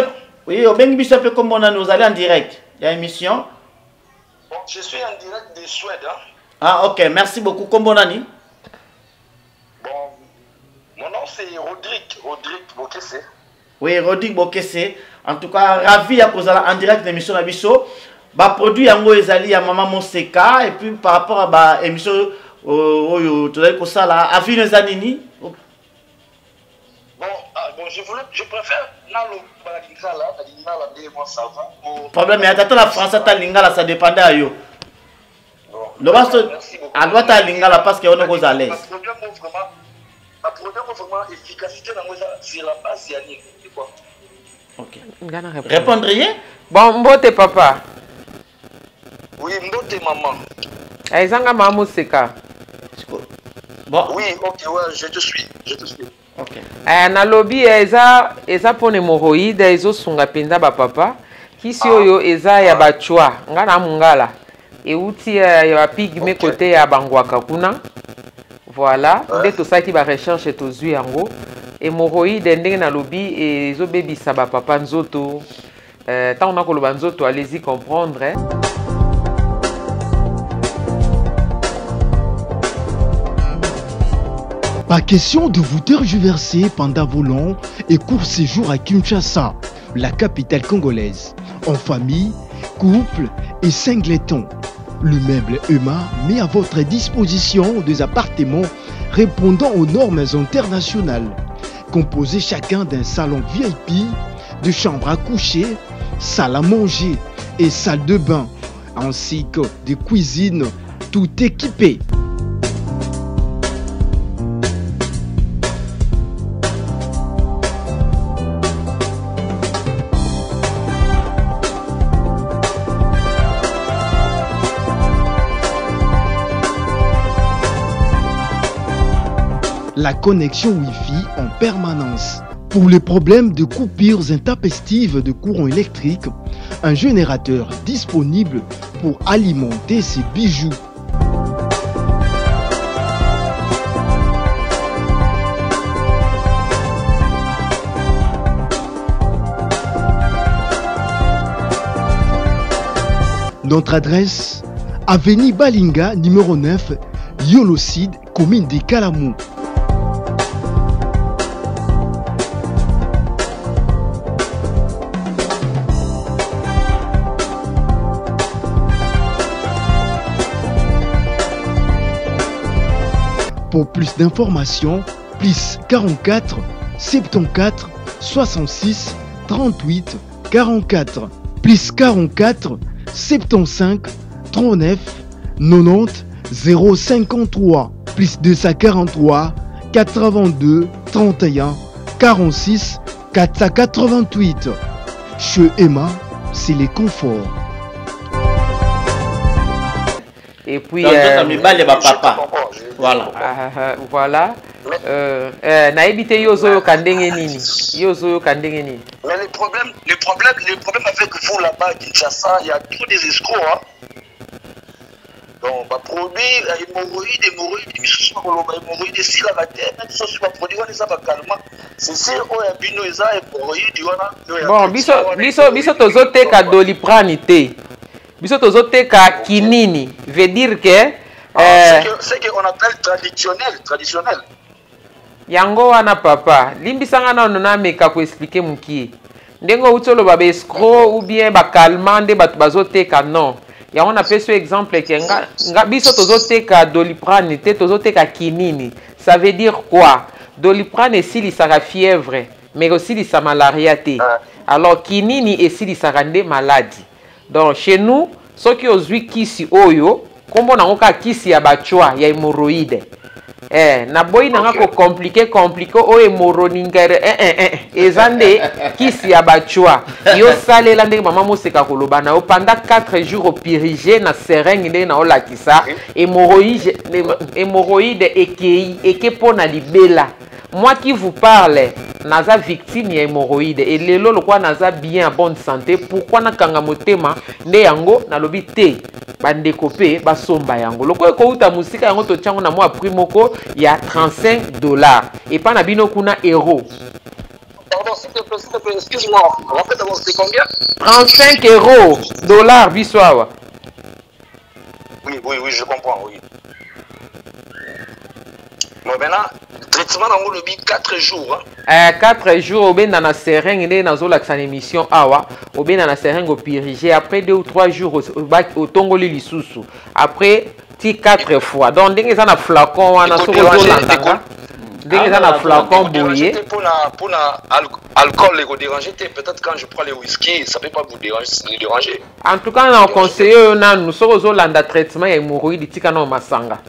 oui, obengi biso pe kombo nani, ozali en direct ya émission. Bon, je suis en direct de Suède, hein. Ah, ok, merci beaucoup. Kombo nani? Bon, mon nom c'est Rodrigue, Rodrigue Bokesse. Oui, Rodrigue Bokesse. En tout cas, ravi à kozala en direct de l'émission na biso. Baproduit yango ezali ya mama Moseka, et puis par rapport à ba émission oyo tozali kosala, avis no eza nini? Bon, ah, bon je, voulais, je préfère naloba na lingala, na lingala nde moi ça va. Bon, Problème ya tata na français ata lingala, ça dépendait ya yo. Loba so aloba ata lingala parce que wana okoza à l'aise. Baproduit yango vraiment, baproduit yango vraiment efficacité nango eza sur la base ya nini quoi? Ok. Répondre ye? Bon, mbote papa. Oui, mbote maman. Eh, ezanga mama Moseka. Bon. Oui, ok, ouais, je te suis, je te suis. Ok. Eh, nalobi eh, eza eza mpona hémorroïde, ezosunga mpenza bapapa. Kisi oyo eza ya bacwa, nga na mongala euti eh, ya bapigme, okay. Kote ya bangwaka kuna, voilà. Nde tosalaki barecherche, tozwi yango. Hémorroïde, ndenge nalobi, ezobebisa bapapa nzoto. Ntango nakoloba nzoto, allez-y comprendre, eh. Pas question de vous tergiverser pendant vos longs et courts séjours à Kinshasa, la capitale congolaise, en famille, couple et singleton. Le meuble Emma met à votre disposition des appartements répondant aux normes internationales, composés chacun d'un salon VIP, de chambres à coucher, salle à manger et salle de bain, ainsi que des cuisines tout équipées. La connexion Wi-Fi en permanence. Pour les problèmes de coupures intempestives de courant électrique, un générateur disponible pour alimenter ses bijoux. Notre adresse, avenue Balinga, numéro 9, Yolocide, commune de Kalamou. Pour plus d'informations, plus 44 74 66 38 44, plus 44 75 39 90 053, plus 243 82 31 46 488. Chez Emma, c'est les conforts. Et puis, Donc, mibali ya bapapa, voilà. Ah, ah, voilà. Nayebi te yo ozoyoka ndenge nini, yo ozoyoka ndenge nini? Mais le problème avec vous là-bas à Kinshasa, il y a trop des escrocs, hein. Donc, bah, produit, hémorroïde, hémorroïde, misusu bakoloba hémorroïde esilaka te, même soki baproduit wana eza bacalmant, c'est sûr oyo ya bino eza hémorroïde wana oyo ya Bon, biso tozoteka Doliprane te, biso tozoteka kinini, veut dire que Ah, c'est que on appelle traditionnel, traditionnel. Yango wana papa, limbisanga nano, nameka koexpliquer mokie. Ndenge outi oloba baescroc ou bien bacalmant nde bato bazoteka, non. Yango napesi yo exemple ke nga biso tozoteka Doliprane te, tozoteka kinini. Ça veut dire quoi? Doliprane esilisaka fièvre, mais kosilisa malaria te. Alors kinini esilisaka nde maladi. Donc chez nous, soki ozwi kisi oyo, nkombo nango kaka kisi ya bacwa ya hémorroïde, naboyi nanga kocompliquer compliquer oyo hémoroningere, eza nde kisi ya bacwa. Yo salela ndenge mama Moseka koloba na yo pendant 4 jours, opurge na seringue ndenge na olakisa, hémorroïde ekei, eke mpo na libela. Moi qui vous parle, naza victime ya hémorroïde et lelo lokwa naza bien, en bonne santé. Pourquoi nakanga motema? Nde yango nalobi te, bandeko mpe basomba yango. Lokola ekouta mosika, yango totiango na mwa prix moko ya 35 $, epa na bino kuna euro. Pardon, s'il te plaît, s'il te plaît, excuse-moi. Répète d'abord, c'est combien? 35 euros, dollars biso awa. Oui, oui, oui, je comprends, oui. Bon, maintenant, traitement. Traitement nango olobi 4 jours hein? Eh, 4 jours obenda na seringue ndenge nazolakisa na émission awa, obenda na seringue, opurige, après 2 ou 3 jours otongoli lisusu, après ti 4 fois. Donc ndenge eza na flacon wana, soki ozolandanga ndenge eza na flacon boye. Mpona alcool ekoderange te? Peut-être quand je prends le whisky, ça peut pas vous déranger, le déranger? En tout cas, na conseiller oyo nanu, soki ozolanda traitement ya hémorroïde, tika nano masanga.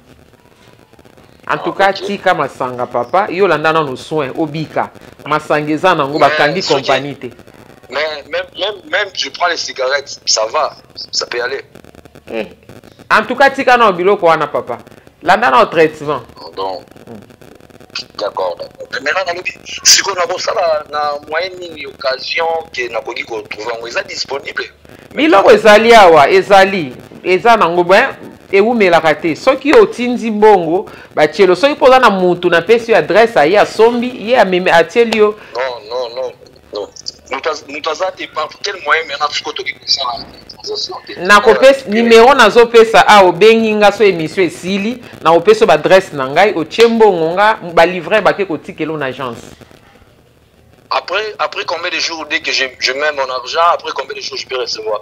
En tout cas, tika masanga, papa. Yo olanda nano soin, obika. Masanga eza nango bakangi compagnie te. Mais même, même, même je prends les cigarettes, ça va, ça peut aller. Eh. En tout cas, tika nano biloko wana, papa, landa nano traitement. Donc d'accord, d'accord. Maintenant nalobi sikoyo nakosala na moyen nini, occasion ke nakoki kotrouve yango, eza disponible? Biloko ezali awa, ezali, eza nango ben, ewumelaka te. Soki otindi mbongo, batielo. Soki mpo oza na mutu, napesi yo adresse, aye asombi, ye amemi, atieli yo. Non, non, non, non, moto aza te. Par quel moyen maintenant sikoyo tokoki kosala transaction te? Nakopesa nimero, nazopesa awa. Obengi nga so émission esili, nakopesa yo baadresse na ngai, otie mbongo, nga balivre, bake kotikela na agence. Après combien de jours, dès que je mets mon argent, après combien de jours je peux recevoir?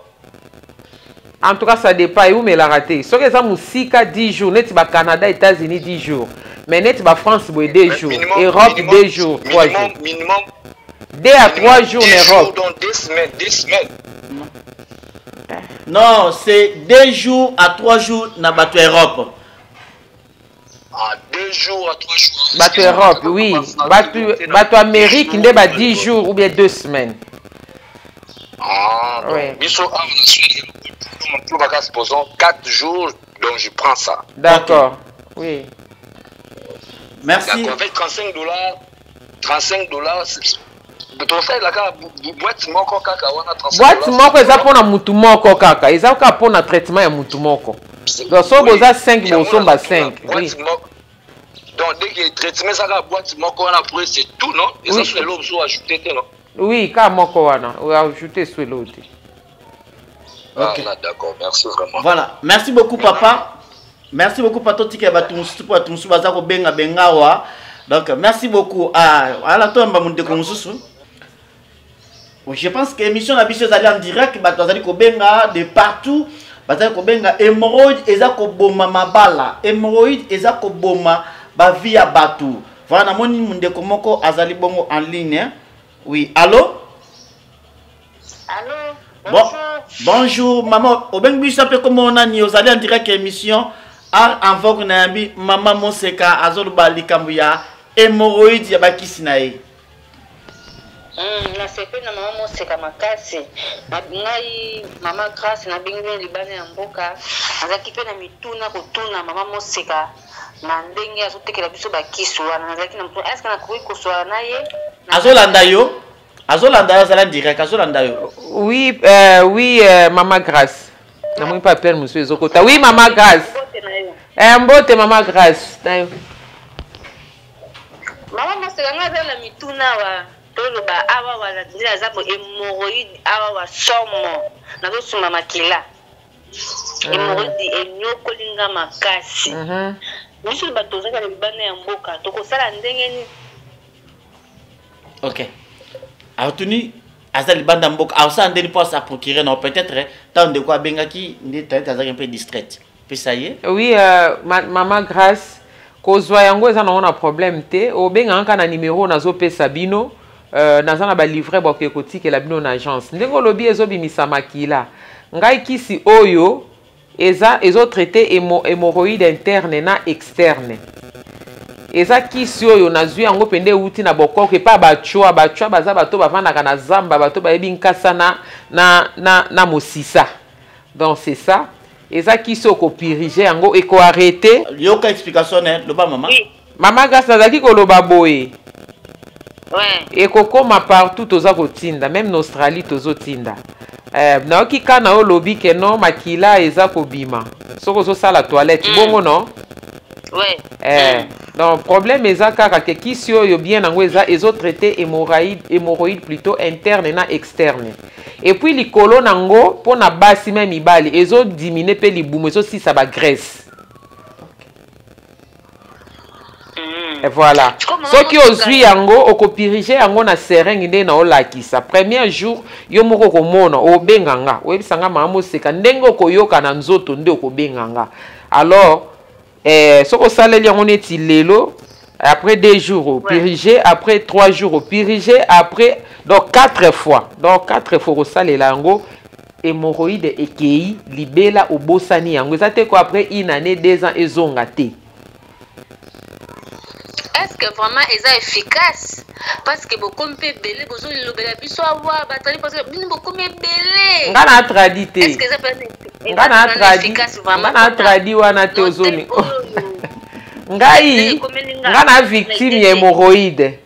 En tout cas, ça dépend, eumelaka te. Soki eza mosika, 10 jours, neti bacanada, États-Unis, 10 jours, mais neti bafrance boye, 2 jours. Minimum, Europe, minimum, 2 jours, 3 minimum, jours. Minimum, 2 à 3 jours 10 en jours, Europe. Donc 2 semaines, 2 semaines. Non, c'est 2 jours à 3 jours na bato ya Europe. Ah, 2 jours à 3 jours. Bato Europe, oui. Bato Amérique nde ba 10 jours ou bien 2 semaines. Ah, donc, biso awa na Suède, baka supposons 4 jours, donc je prends ça. D'accord, oui. Merci. D'accord, avec 35 dollars, 35 dollars, tosalelaka boîte moko kaka wana? 35 Boîte moko eza mpona mutu moko kaka, eza kaka mpona traitement ya mutu moko. Donc soki boza 5, bosomba 5, oui. Donc dès que traitement ezaka boîte moko wana, après c'est tout, non? Eza Oui. so eloko mosusu ajouté te, non? Oui, kaka moko wana, ajoute so eloko te. Ok. Ah, d'accord, merci vraiment. Voilà, merci beaucoup, papa. Merci beaucoup, papa. Totika bato mosusu mpo bato mosusu baza kobenga benga awa. Donc merci beaucoup. Ah, ala toyamba mondeko mosusu. Je pense que émission na biso ezali en direct, bato bazali kobenga de partout, bazali kobenga. Hémorroïde eza koboma mabala, hémorroïde eza koboma bavie ya bato. Voilà, namoni mondeko moko azali bongo en ligne, hein? Oui, allo? Allô? Bon, bonjour maman, obengi biso mpe kombo nani? Ozali en direct ya émission Art en Vogue. Nayambi mama Moseka, azoloba likambo ya hémorroïde ya bakisi na ye. Nasepeli na mama Moseka makasi. Ngai mama Grâce, nabengi bino libanda ya mboka. Nazalaki mpe na mituna kotuna mama Moseka na ndenge azotekela biso bakisi wana. Nazalaki na motuna, est-ce nakoki koswala na ye? Azolanda yo, azolanda yo, azala en direct, azolanda yo. Oui, mama Grâce, namoni mpe appel mosusu ezokota. Oui, mama Grâce. Mbote na yo. Eh, mbote mama Grâce na yo. Mama Moseka, ngai aza na mituna awa. Toloba awa wana nde naza bo hémorroïde awa wa somo, nazosumba makila. Hémorroïde enyokoli nga makasi. Biso bato tozaka na libanda ya mboka, tokosala ndenge nini? Ok, atuni aza libanda mboka, akosala ndeni mpo asa procure na peut-être ntango ndeko abengaki nde peut-être azalaki mpe distraite. Pesa ye. Oui, mama Grâce, kozwa yango eza nango na problème te. Obengaka kaka na nimero nazopesa bino. Naza na balivre, boke kotikela bino na agence. Ndenge olobi ezobimisa makila, ngai kisi oyo eza ezotraite hémorroïde interne na externe. Eza kisi oyo nazwi yango mpenza, euti na bokoko epa bacwa. Bacwa baza bato bavandaka na zamba, bato bayebi nkasa na mosisa. Donc c'est ça, eza kisi okopurige yango, ekoarrete. Yoka explication ne loba mama. Mama Grâce, nazalaki koloba boye, ekokoma partout, toza kotinda, même na Australie tozotinda. Nayoki ka na yo olobi ke no makila eza kobima soki ozosala toilette, bongo no? Ouais. Donc problème eza kaka ke kisi oyo bien yango eza ezotraite hémorroïde, hémorroïde plutôt interne na externe. Et puis likolo nango, mpo na basi me mibali, ezodimine mpe libumu, ezosisa bagraisse. Voilà, soki ozwi yango, okopirige yango na seringue nde na olakisa. Premier jour, yo moko okomona, obenga nga, oyebisa nga mama Moseka ndenge okoyoka na nzoto nde okobenga nga. Alors soki osaleli yango neti lelo, après 2 jours opirige, après 3 jours opirige, après donc 4 fois, donc 4 fois okosalela yango, hémorroïde ekei libela, obosani yango. Eza te ko après une année, 2 ans ezonga te. Est-ce que vraiment eza efficace? Parce que bokomi mpe ebele, bozolobela biso awa batali, parce que bino bokomi ebele. Nga na tradi te. Est-ce que eza mpenza Nga na tradi, efficace vraiment? Nga na tradi wana te. Ozoni ngai, nga na victime ya hémorroïde,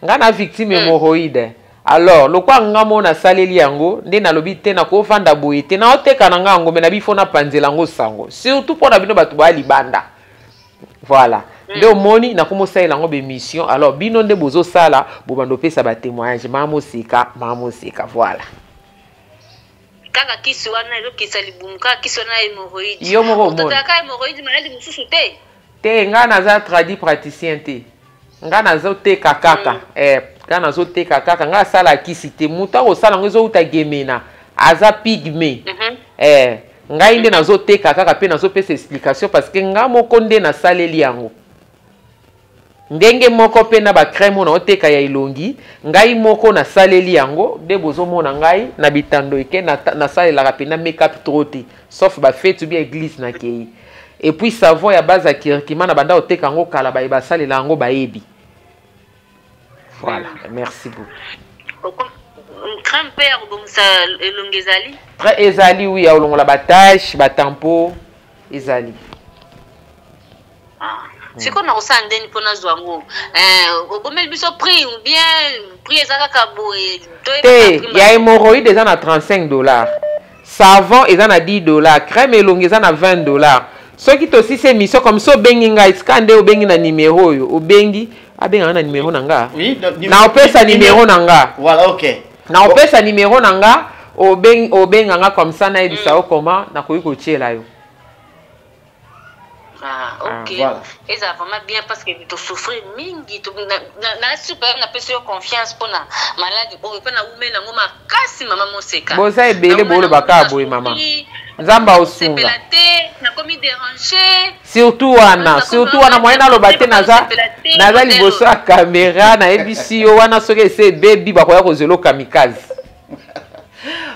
nga na victime hémorroïde. Alors lokwa nga mo nasaleli yango nde nalobi te, nakovanda boye te, naoteka na nga yango, me nabi fo napanzela yango sango, surtout mpo na bino bato baya libanda. Voilà, nde omoni nakomosalela yango bémission. Alors bino nde bozosala, bobanda opesa batémoignage, mama Moseka, mama Moseka, voilà. Kaka kisi wana ezokisa libumu, kaka kisi wana ya hémorroïde? Yo moko omona. Ototalaka hémorroïde, maladi mosusu te? Te, ngai naza tradi praticien te, ngai nazoteka kaka. Ngai nazoteka kaka, ngai asala kisi te. Moto akosala yango ezowuta Gemena, aza pygme. Ngai nde nazoteka kaka mpe nazopesa explication, parce que ngai moko nde nasaleli yango. Ndenge moko mpe na bacrème oyo naoteka ya elongi, ngai moko nasaleli yango nde bozomona ngai na bitando eke. Nasalelaka mpenza make-up trop te, sauf bafete ou bien église nakei. Et puis savon ya base ya curcuma, na banda koteka yango kala, baye basalela yango bayebi. Voilà, merci beaucoup. Crème mpe ya kobongisa elongi ezali? Très, ezali, oui, ya kolongola batache, batampo ezali. Sikoyo na kosala ndeni mpo nazwa yango? Obomeli biso prix ou bien prix eza kaka boye? Te, ya hémorroïde eza na 35 $, savon eza na 10 $, crème elongi eza na 20 $. Soki tosisi émission comme so, obengi ngai sika nde obengi na numéro oyo, obengi, abengaka na numéro na nga. Oui, donc, na opesa numéro na nga. Voilà, ok. Na opesa numéro na nga, obenga nga comme ça, nayebisa yo comment nakoki kotiela yo. Ah, ok. Voilà. Eza vraiment bien, parce que tosouffrir mingi. Na super, napesi yo confiance mpona maladi oyo, mpe naumeli yango makasi, mama Moseka. Boza ebele, bolobaka boye, mama, Nzambe aosunga. Sepela te, nakomi déranger. Surtout wana, surtout wana, moyen naloba te, naza liboso ya caméra. Nayebisi yo wana, soki ese ebebi, bakoya kozela kamikaze.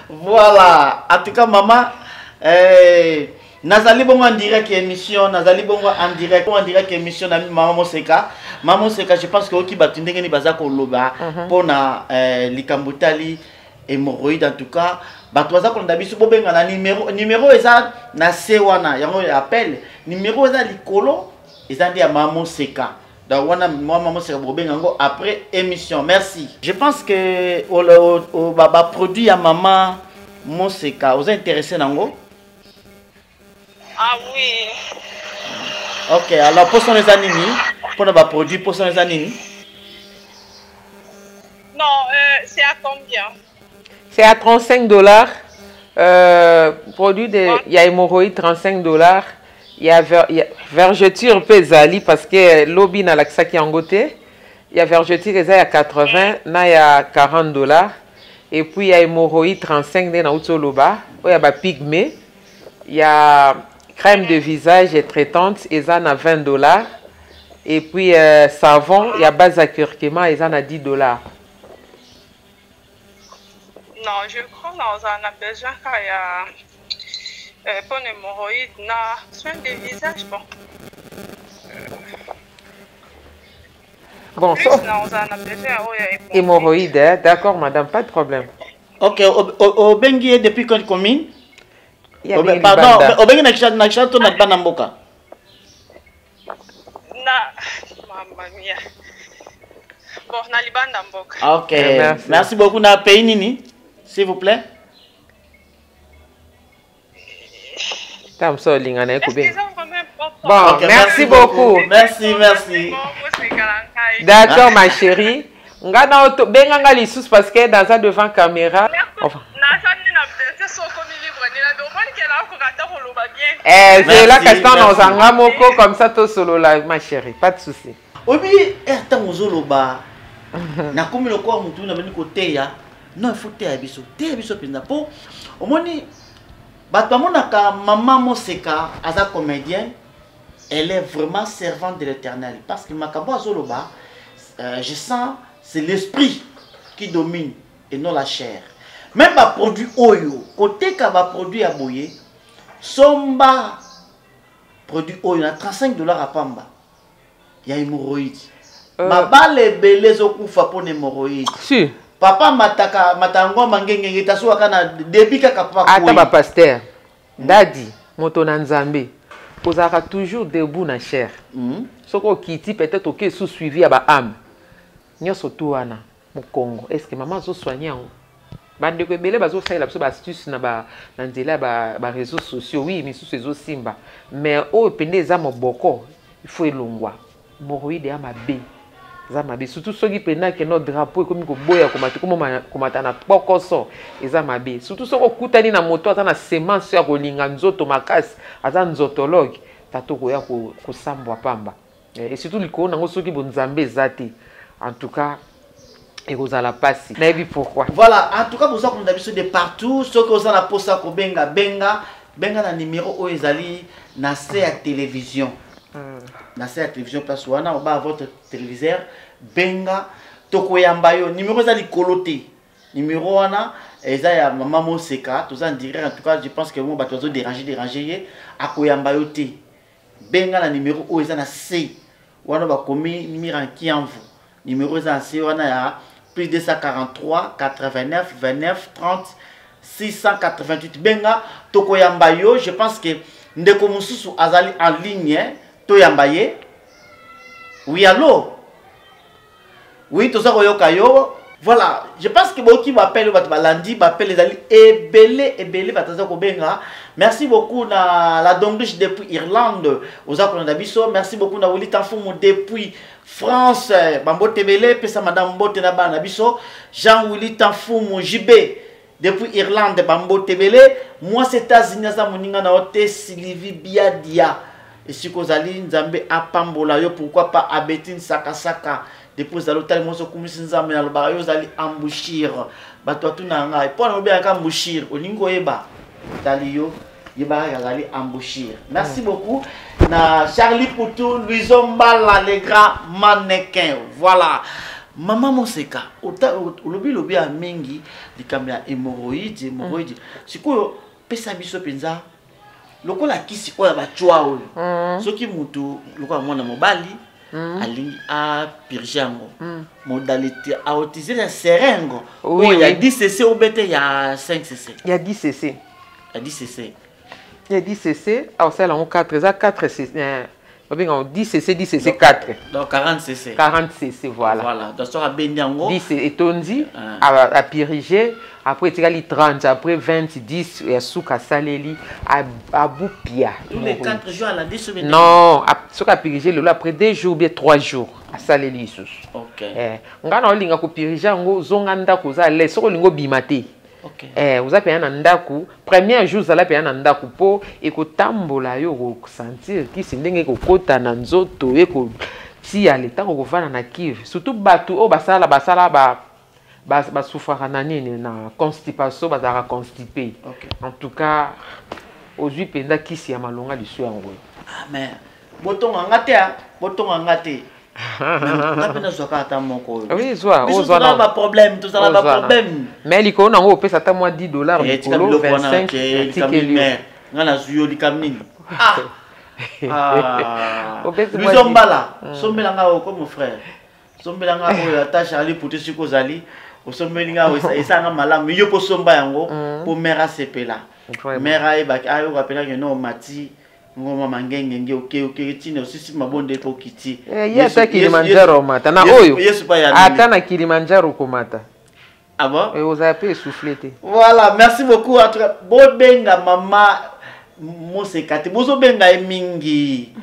Voilà, en tout cas mama, nazali bongo en direct émission, nazali bongo en direct émission na mama Moseka. Mama Moseka, je pense que oki bato ndenge nini baza koloba mpona likambo etali hémorroïde. En tout cas bato baza kolanda biso, bobenga na numéro, numéro eza na se wana, yango ya appel. Numéro eza likolo, eza nde ya mama Moseka. Donc wana mama Moseka, bobenga yango après émission. Merci. Je pense que baproduit ya mama Moseka, oza intéressé nango? Ah oui. Ok, alors poso wana eza nini mpona baproduit? Poso wana eza nini? Non, c'est à combien? C'est à 35 $. Produit de, il y a hémorroïde 35 $. Il y a vergeture mpe ezali, parce que lobi nalakisaki yango te. Il y a vergeture, eza ya 80 na ya 40 $. Et puis il y a hémorroïde 35 nde nauti oloba, oyo ya bapygmée. Il y a crème de visage et traitante, eza na 20 $. Et puis savon ya base ya curcuma eza na 10 $. Non, je crois qu'on en a besoin quand il y a pour l'hémorroïde, na soin de visage, bon. Bon, Plus, so, non, on en a besoin, oh, il y a hémorroïde, hein? D'accord madame, pas de problème. Ok, obengi ye depuis quelle commune? Ye abengi Pardon, libanda. obengi na Kinshasa, na Kinshasa to na bana mboka? Na, mamma mia. Bon, na libanda mboka. Ah, ok. Merci. Merci beaucoup. Na pays nini, s'il vous plaît? Ta mosu olinga na ye Est-ce kobenga. qu'ils ont vraiment important? Bon, Ok, merci beaucoup. Merci, merci. Bon, Moseka na ngai. D'accord ma chérie, nga na oto benga nga lisusu, parce que naza devant caméra, enfin, Naza nde na besoin, so okomi libre nde na omoni ke nakoka ata koloba bien. Zela Merci, kasi ntango merci. nazanga moko comme ça, tosolola ma chérie, pas de souci. Oyebi ere ntango ozoloba nakomi lokola motu nabandi koteya. Non, il faut teya biso, teya biso mpenza, mpo omoni bato bamonaka mama Moseka aza comédienne, elle est vraiment servante de l'Éternel, parce que makambo azoloba, je sens c'est l'esprit qui domine et non la chair. Même baproduit oyo koteka, baproduit ya boye, somba produit oyo na 35 $ ya pamba ya hémorroïde. Mabala ebele ezokufa mpona hémorroïde. Si. Papa mataka mataka ngwamba ngengenge tasukaka na débit kaka papa. Ata bapasteur dadi, moto na Nzambe, ozalaka toujours debout na chair. Soki okiti, peut-être oke sous suivi ya baâme nyonso tu wana mokongo. Est ce que mama azosoigne yango? Bandeko ebele bazosalela biso baastuce na nzela ya baréseaux sociaux. Oui, misusu ezosimba, mais oyo pende eza moboko, il faut elongwa. Hémorroïde ya mabe, eza mabe, surtout soki mpenza keno drapeau ekomi koboya komata, ekomi komata na kpokoso, eza mabe. Surtout soki okutani na moto aza na semence ya kolinga nzoto makasi, aza nzotologue, tata okoya kosambwa pamba. Et surtout likolo nango soki bonzambe eza te, en tout cas ekozala mpasi. Nayebi pourquoi. Voilà, en tout cas boza kolanda biso de partout. Soki oza na mposa kobenga, benga, benga na numéro oyo ezali na se ya télévision, na se ya télévision, place wana oba votre téléviseur. Benga, tokoyamba yo. Numéro eza likolo te, numéro wana eza ya mama Moseka. Toza en direct. En tout cas, je pense que mo bato bazo déranger déranger ye, akoyamba yo te. Benga na numéro oyo eza na se wana, bakomi Mira Kiamvu. Numéro eza na se wana ya plus 243 89 29 30 688. Benga, tokoyamba yo. Je pense que ndeko mosusu azali en ligne, toyamba ye. Oui, allo? Oui, toza koyoka yo. Voilà, je pense que boyoki baappel oyo bato balandi. Baappel ezali ebele ebele, bato aza kobenga. Merci beaucoup na la Donglish depuis Irlande, oza kolanda biso. Merci beaucoup na Wili Tamfumu depuis France, bambote ebele. Pesa madame mbote na bana na biso. Jean Willi Tamfumu JB depuis Irlande, bambote ebele. Mwasi États-Unis aza moninga na yo te, Sylvie Biadia, esika ozali, Nzambe apambola yo. Pourquoi pas Abetine Sakasaka depuis ozali otali mwasi okumisi Nzambe. Nalobaka yo ozali embouchure. Bato batuna ngai mpo na obengaka embouchure. Olingi koyeba, tali yo, yebaka azali embouchure. Merci beaucoup na Charlie Poutou, Louison Mbala, le grand mannequin. Voilà, mama Moseka, olobi lobi ya mingi likambo ya hémorroïde. Hémorroïde, sikoyo pesa biso mpenza lokola kisi oyo ya bacwa oyo. Soki motu lokola mwana mobali alingi apurge yango, modalité autiliser ya seringue oyo ya 10 cc ou bete ya 5 cc? Ya 10 cc. Ya 10 cc. Ya 10 cc, aosala yango 4, eza 4 cc, babengaka 10 cc, 10 cc 4. Donc 40 cc. 40 cc, voilà. Voilà, donc soki abendi yango 10 etondi, apurige, après etikali 30, après 20, 10 ya suka asaleli abupia. Tous les 4 jours alandi soki? Non, soki apurige lelo, après 2 jours bien 3 jours asaleli lisusu. Ngai na olinga kopurige yango, zonga ndako, oza à l'aise. Soki olingi obima te, oza mpenza na ndako, premier jour ozala mpenza na ndako mpo ekotambola yo, okosentir kisi ndenge ekokota na nzoto, ekotia le ntango okovanda na kive. Surtout bato oyo basala basouffraka na nini, na constipation, bazalaka constipé. En tout cas ozwi mpenza kisi ya malonga lisu yango. Ah, mais botonga nga te, botonga nga te, nga mpe nazwaka ata moko oyo. Oui, zwa. Biso tozala baproblème, tozala baproblème. Mais likolo nango opesa ata mwa 10 $ likolo, 25 natikeli yo. Nga nazwi yo likambo nini? Biso mbala sombela nga oyo comme frère, sombela nga oyo. Ata Charlie Pouté, soki ozali osombeli nga oyo, esanga malamu. Yo mpo somba yango mpo mare asepela, mare ayebaki, ayoka mpenaki no omati ngoma mangengenge, oke oke ntina osisi mabonde mpo okiti. Ye ata Kilimanjaro omata na oyo, ata na Kilimanjaro komata. Ah bon? Ozala mpe essoufflé te. Voilà, merci beaucoup. En tout cas, bobenga mama Moseka te, bozobenga ye mingi,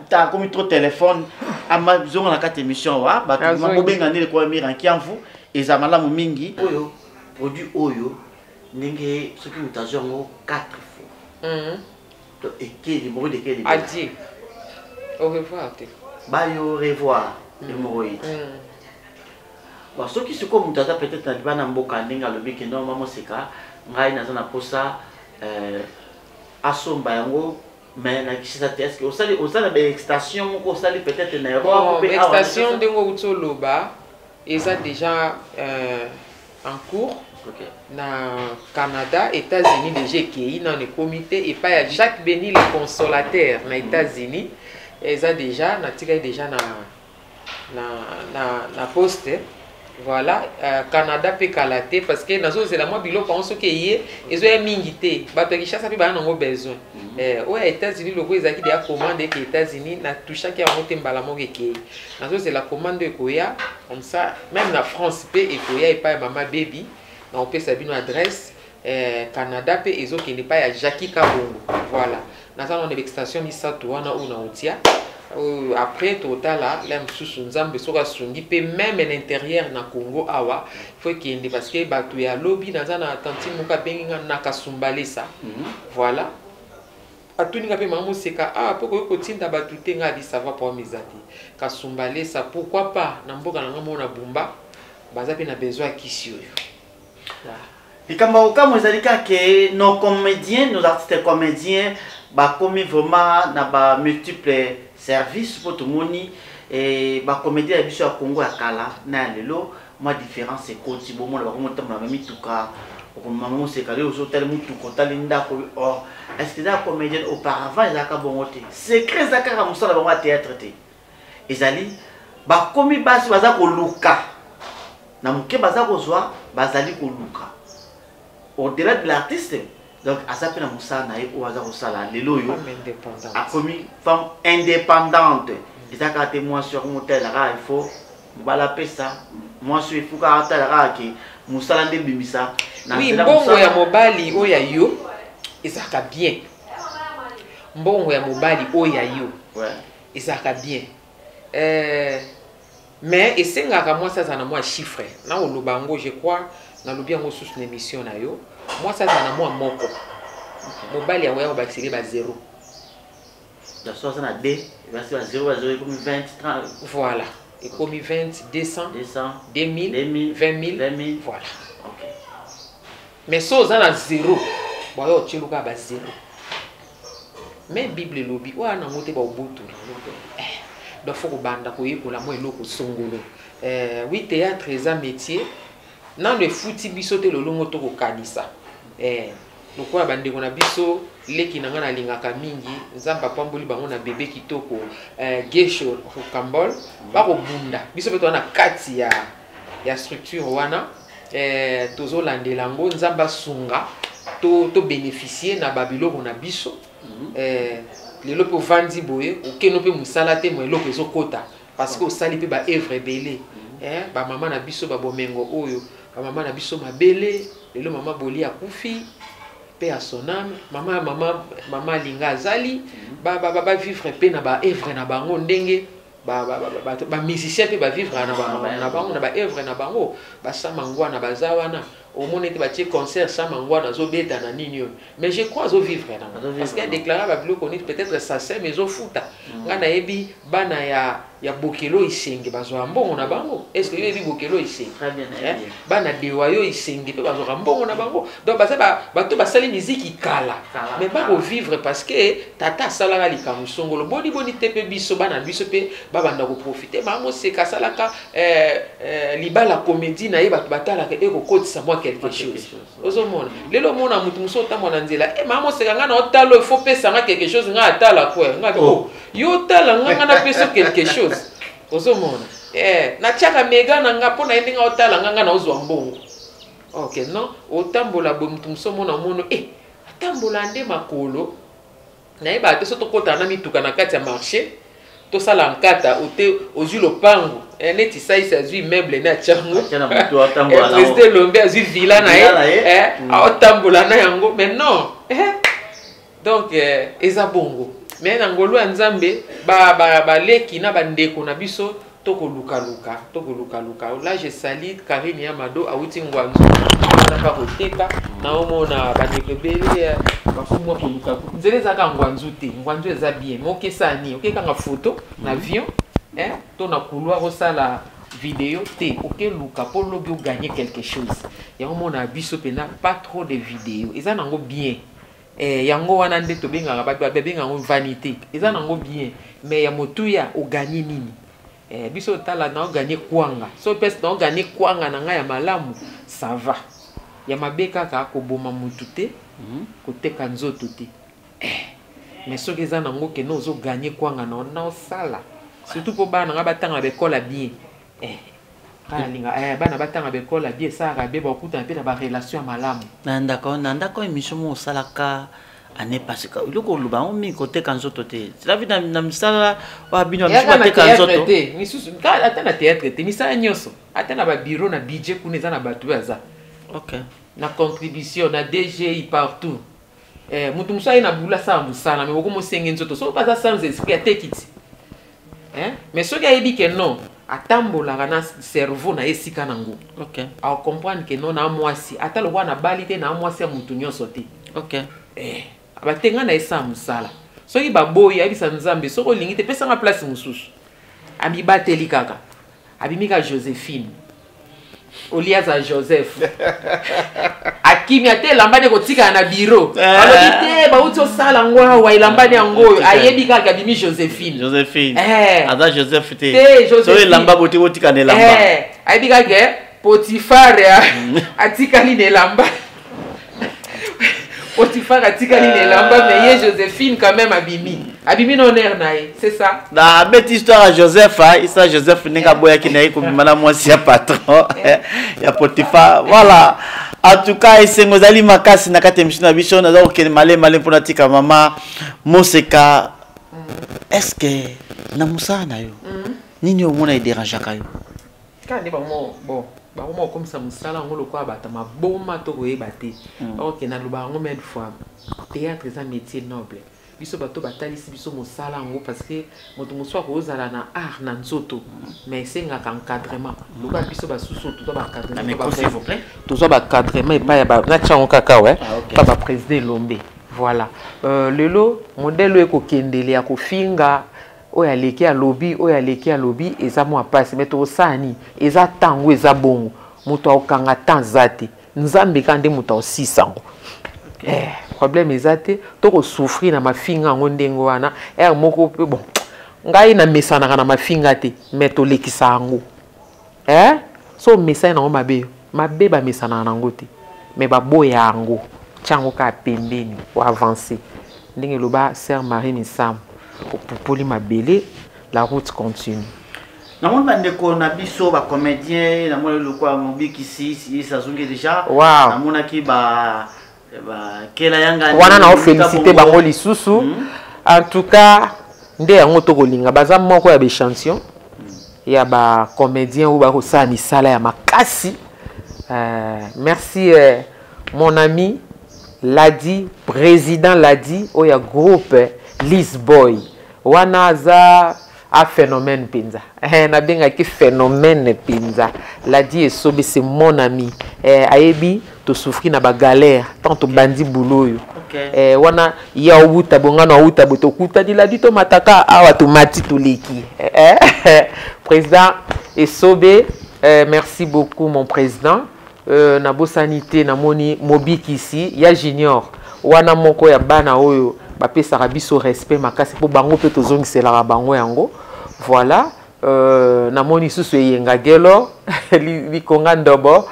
ta akomi trop téléphone. Ama zonga na kati émission wa bato bobenga nde lekola Mira Nkiamvu, eza malamu mingi. Oyo produit oyo, ndenge soki moto azwi yango 4 fois, donc ekeli moko, ekeli. Adieu, au revoir te. Bayo revoir hémorroïde. Bon, soki sikoyo moto aza peut-être na libanda mboka ndenge alobi ke non mamoseka ngai naza na posa asomba yango mais na Kinshasa te, est-ce que osali oza na ba-extension moko osali peut-être na Europe? Bon, mpe awa na extension Kinshasa? Ndenge outi oloba eza déjà en cours. Na Canada, États-Unis déjà ekei, nano ekomi te epai ya Jacques Beni le consolateur na États-Unis. Eza déjà natikali déjà na poste, voilà. Canada mpe kala te, parce que nazozela mwa biloko yango. Soki eye, ezoya mingi te, bato ya Kinshasa mpe baya nango besoin. Oyo ya États-Unis loko ezalaki deya commande eke États-Unis, natouchaki yango te mbala moko ekei. Nazozela commande oyo ekoya comme ça, même na France mpe ekoya epai ya mama Bebi, nakopesa bino adresse. Canada mpe ezokende epai ya Jacki Kabongo. Voilà, naza nano na extension misato wana oyo naotia oyo. Après totala la mosusu, Nzambe soki asungi mpe, même na intérieur na Congo awa faut ekende, parce que bato ya lobi naza na tantine moko abengi nga na Kasumbalesa. Voilà, atuni nga mpe mama Moseka, ah, mpo koki kotinda bato te. Nga abi ça va, problème eza te. Kasumbalesa, pourquoi pas na mboka na nga moko na Bumba, baza mpe na besoin ya kisi oyo. Likambo ya kokamwa ezali kaka nos comédiens, nos artistes comédiens bakomi vraiment na bamultiple service, mpo tomoni bacomédien ya biso ya Congo ya kala na ya lelo, mwa différence ekoti. Bomona bakomi otambola na mituka, okomama Moseka lelo ozotali motuka, otali ndako, or est ce que eza ya comédienne? Auparavant ezalaka bongo te. Secret eza kaka mosala bango ya théâtre te, ezali bakomi basi baza koluka na moke, baza kozwa, bazali koluka au-delà de l'artiste. Donc aza mpe na mosala na ye oyo aza kosala lelo oyo. Femme indépendante. Akomi femme indépendante. Eza kaka te mwasi yango motala kaka, il faut mobali apesa mwasi oyo, il faut kaka atala kaka ke mosala nde ebimisa na Oui, nzela mbongo mosala. ya mobali oyo ya yo ezalaka bien, mbongo ya mobali oyo ya yo ezalaka bien, mais esengaka mwasi azala na mwa chiffre. Na oloba yango, je crois nalobi yango susu na émission na yo, mwasi azala na mwa moko, mobali yango ya kobakisele ba zéro. Donc so aza na d basi ba 0 ba 0 ekomi 20, 30. Voilà, ekomi 20, 200, 200, 2000, 2000, 20 000. 20 000. Voilà. Mais so oza na zéro, boyo otieluka ba zéro, mais Bible elobi oyo nango te, baobotula. Donc faut kobanda koyekola mwa eloko songolo. Oui, théâtre eza métier, nano efuti biso te lolongo tokokanisa. Lokola bandeko na biso, leki na ngai nalingaka mingi, Nzambe apamboli bango na bebe kitoko, Gesho Rocambole, bakobunda. Biso mpe toza na kati ya structure wana, tozolandela yango. Nzambe asunga tobénéficie na babiloko na biso. Lelo mpe ovandi boye, okende mpe mosala te, mo eloko ezokota parce que osali mpe baœuvre ebele. Bamama na biso babomengo oyo, bamama na biso mabele, lelo mama Boli akufi mpe ya son âme, mama mama mama Alinga azali, bavivre mpe na baœuvre na bango, ndenge bamusicien mpe bavivre na bango na baœuvre na bango. Basama ngwana baza wana, omoni ete batie concert, Sama Ngwana azobeta na nini oyo, mais je crois azovivre nango parce que adéclara babiloko nini, peut-être sasem ezofuta. Ngai nayebi bana ya Bokelo Isenge bazwaka mbongo na bango. Est ce que yo oyebi Bokelo Isenge? Bana Dewayo Isenge mpe bazwaka mbongo na bango. Donc baza bato basali miziki kala, mais bakovivre parce que tata asalaka likambo songolo. Boni boni te mpe biso bana biso mpe babanda koprofite. Mamoseka asalaka libala comédie na ye, bato batalaka, ekokotisa mwa quelque chose. Ozomona lelo, omona motu mosusu otambola na nzela, e Mamoseka, ngai na otala oyo, faut pesanga quelque chose. Ngai atala kwe ngai, oh, yo otala nga, ngai napesa quelque chose. Ozomona, natiaka mega na nga mpo na ye ndenge otala nga, ngai naozwa mbongo. Ok, non, otambola boye, motu mosusu omona mono e atambola nde makolo, nayebaka te. So tokɔtaka na mituka na kati ya marché, tosala nkata ote, ozwi lopango, neti Saisi azwi immeuble ne atiango, président Elombe azwi villa na ye, aotambola na yango. Mais non, donc eza bongo, mais na ngolu ya Nzambe, baleki na bandeko na biso, tokolukaluka, tokolukaluka. Là je salue Karine Yamado, awuti Ngwanzu wana mpa koteka. Naomona bandeko ebele bakomwa koluka nzela. Ezaka Ngwanzu te, Ngwanzu eza bien, mais okesani okekanga photo na avion. Eh? To na couloir osala video te, okeluka mpo lobi oganye quelque chose. Yango mona biso mpena pas trop de video, eza nango bien. Eh, yango wana nde tobengaka bato babengaka yango vanité, eza nango bien mais ya motuya oganye nini? Eh, biso otala na oganye kwanga, so pesi na oganye kwanga na ngai ya malamu, ça va. Ya mabe kaka koboma mutu te, koteka nzoto te. Eh, mais soki eza nango kende ozoganye kwanga na na osala, surtout mpo bana na ngai batanga na baekole ya bien. Eh, bana linga eh, bana batanga baekole ya bien, esalaka bien, bakutana mpe na barelation ya malamu. Na ndako na ndako émission moko osalaka année passée, eloko oloba yango mingi koteka nzoto te, cela na misala oyo bino misusu bateka nzoto te, misusu ata na théâtre te, misala nyonso, ata na babiro na budget kuna eza na bato oyo aza na contribution na DGI partout. Eh, moto mosusu aye na bula asala mosala me bokomosenge nzoto soki baza sans esprit ateki ti. Eh? Mais soki ayebi ke non, atambolaka na cerveau na ye esika nango, acomprendre ke non, na mwasi ata lokola nabali te, na mwasi ya motu nyonso te. Eh, batenga na ye sala mosala, soki baboyi ayebisa Nzambe, soki olingi te pesanga place mosusu. Amibateli kaka, abimi kaka Josephine olia aza Joseph, akimi ate elamba nde kotikala na biro, balobi te bauti osala ngo awa, elamba nde yango oyo, ayebi kaka abimi Josephine. Josephine. Eh. Aza Joseph te. Te, Josephine. So elamba boti botika na elamba. Eh, ayebi kaka Potifar atikali na elamba, Potifar atikali na elamba, mais ye Josephine quand même abimi, abimi na honneur na ye, c'est ça. Na abeti histoire ya Joseph, hein, histoire ya Joseph ndenge aboyaki na ye kobima na mwasi ya patron ya Potiphar. Voilà, en tout cas esengo ezali makasi na kati ya émission na biso. Naza kokende male male mpona tika mama Moseka. Est ce que na mosala na yo nini omona ederangeaka yo? Kaka nde bango, bon, bango moko okomisa mosala yango lokola bato ya maboma to koyeba te. Ok, naloba yango maintes fois, théâtre eza métier noble. Biso bato batalisi biso mosala yango, parce que moto mosusu akozala na art na nzoto, mais esengaka encadrement. Lokola biso basusu tozwa Na micro, s'il vous plaît. Tozwa baencadrement epai ya natya yango kaka we Ah, ok. pa baprésident Elombe. Voilà. Lelo modèle oyo ekokendele ya kofinga oyo aleki alobi, oyo aleki alobi, eza mwa mpasi, mais tokosala nini? Eza ntango eza bongo, moto akokanga temps aza te, Nzambe kaka nde moto akosisa yango. Eh, problème eza te, tokosouffrir na mafinga yango ndenge wana ere moko mpe bon, ngai namesanaka na mafinga te, mais tolekisa yango. Eh? So omesani nango mabe, mabe bamesanaka nango te, mais baboya yango, tia yango kaka pembeni, oavance ndenge eloba sœur Marie Misamu, opupoli mabele, la route continue. Namoni bandeko na biso bacomédien, namoni lokola mobikisi isi azongi déjà. Wow. Namonaki ba bakela yanga. Wana na ofélicité bango lisusu. En tout cas nde yango tokolinga, baza moko ya baéchantillon ya bacomédien oyo bakosala misala ya makasi. Merci mon ami Ladi, président Ladi oyo ya groupe Lisboy wana, aza a phénomène mpenza. Eh, nabengaki phénomène mpenza Ladi Esobe, c'est mon ami. Eh, ayebi tosouffrir na bagalère tant tobandi bulo oyo. Eh, wana ye awuta bongano, awuta bo tokutani Ladi, tomataka awa, tomati, toleki. Eh, eh, président Esobe, eh, merci beaucoup mon président. Nabosani te, namoni mobikisi ya Junior wana, moko ya bana oyo bapesaka biso respect makasi, mpo bango mpe tozongiselaka bango yango. Voilà. Namoni susu Eyenga Gelo Likonga Ndobo,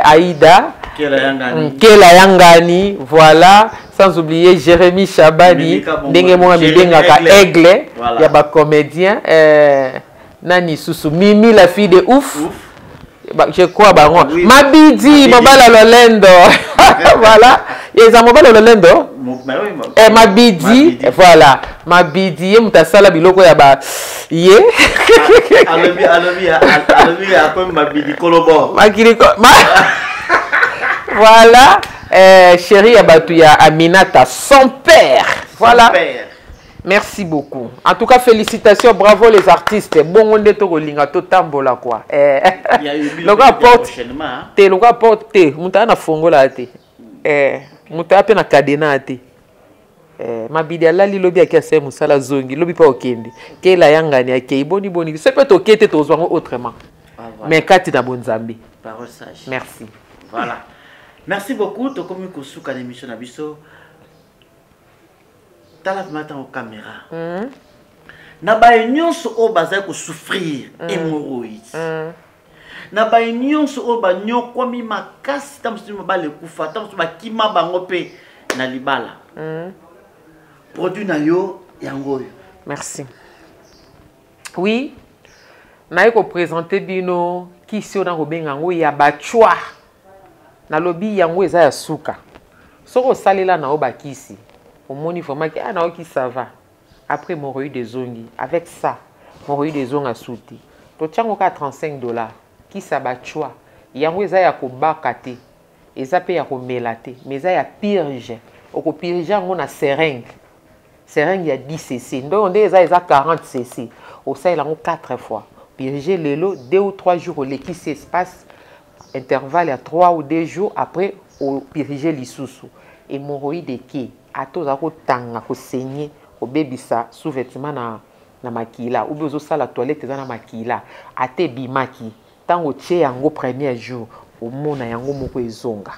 Aida Kela Yangani. Kela Yangani, voilà, sans oublier Jérémy Chabani. Mimika Bongo. Ndenge moko Jérémy mibengaka Aigle. Aigle Voilà. ya bacomédien. Nani susu? Mimi la fille de ouf, je crois bango. Oui. Mabidi, Mabidi. mobala lolendo, voilà, eza mobala lolendo. Bah oui, Eh, Mabidi, Mabidi. Voilà, Mabidi ye moto asala biloko ya ba ye. Alobi akomi Mabidi kolobo. Makiliko voilà, chéri ya bato ya Aminata, son père, voilà. Père. Merci beaucoup, en tout cas félicitations, bravo les artistes, bongo nde tokolinga totambola quoi. Eh. Il y a eu Lokola porte prochainement, hein. Te, lokola porte te, moto aya na fongola te. Eh, moto aya mpe na cadenas te. Eh, mabidi alali lobi ake asali mosala azongi lobi mpe okende kela yangani akei boni boni so mpe toke te tozwa yango autrement Ah, voilà. mais kati na bonzambe. Parole sage. Merci. Voilà, merci beaucoup. Tokomi kosuka na émission na biso. Tala vraiment ntango caméra na baye nyonso oyo bazali kosouffrir hémorroïde, na baye nyonso oyo banyokwami makasi, ntango mosusu mobali ekufa, ntango mosusu bakima bango mpe na libala, produit na yo yango oyo. Merci. Oui, naye koprésente bino kisi oyo nakobenga yango ya bacwa. Nalobi yango eza ya suka. Soki osalela na yo bakisi, omoni vraiment ke ah, nayoki ça va, après hémorroïde ezongi. Avec ça, hémorroïde ezonga su te. Totiango kaka 35 $. Kisi ya bacwa yango eza ya kobaka te, eza mpe ya komela te, mais eza ya purge. Okopurge yango na seringue, seringue ya 10 cc. Ndoyo nde eza 40 cc. Osalela yango 4 fois. Purge lelo, 2 ou 3 jours olekisi espace, intervalle ya 3 ou 2 jours, après opurge lisusu. Hémorroïde eke. Ata oza kotanga, kosenye, kobebisa sous-vêtement na makila, ou bien ozosala toilette eza na makila, ata ebimaki, ntango otie yango premier jour, omona yango moko ezonga.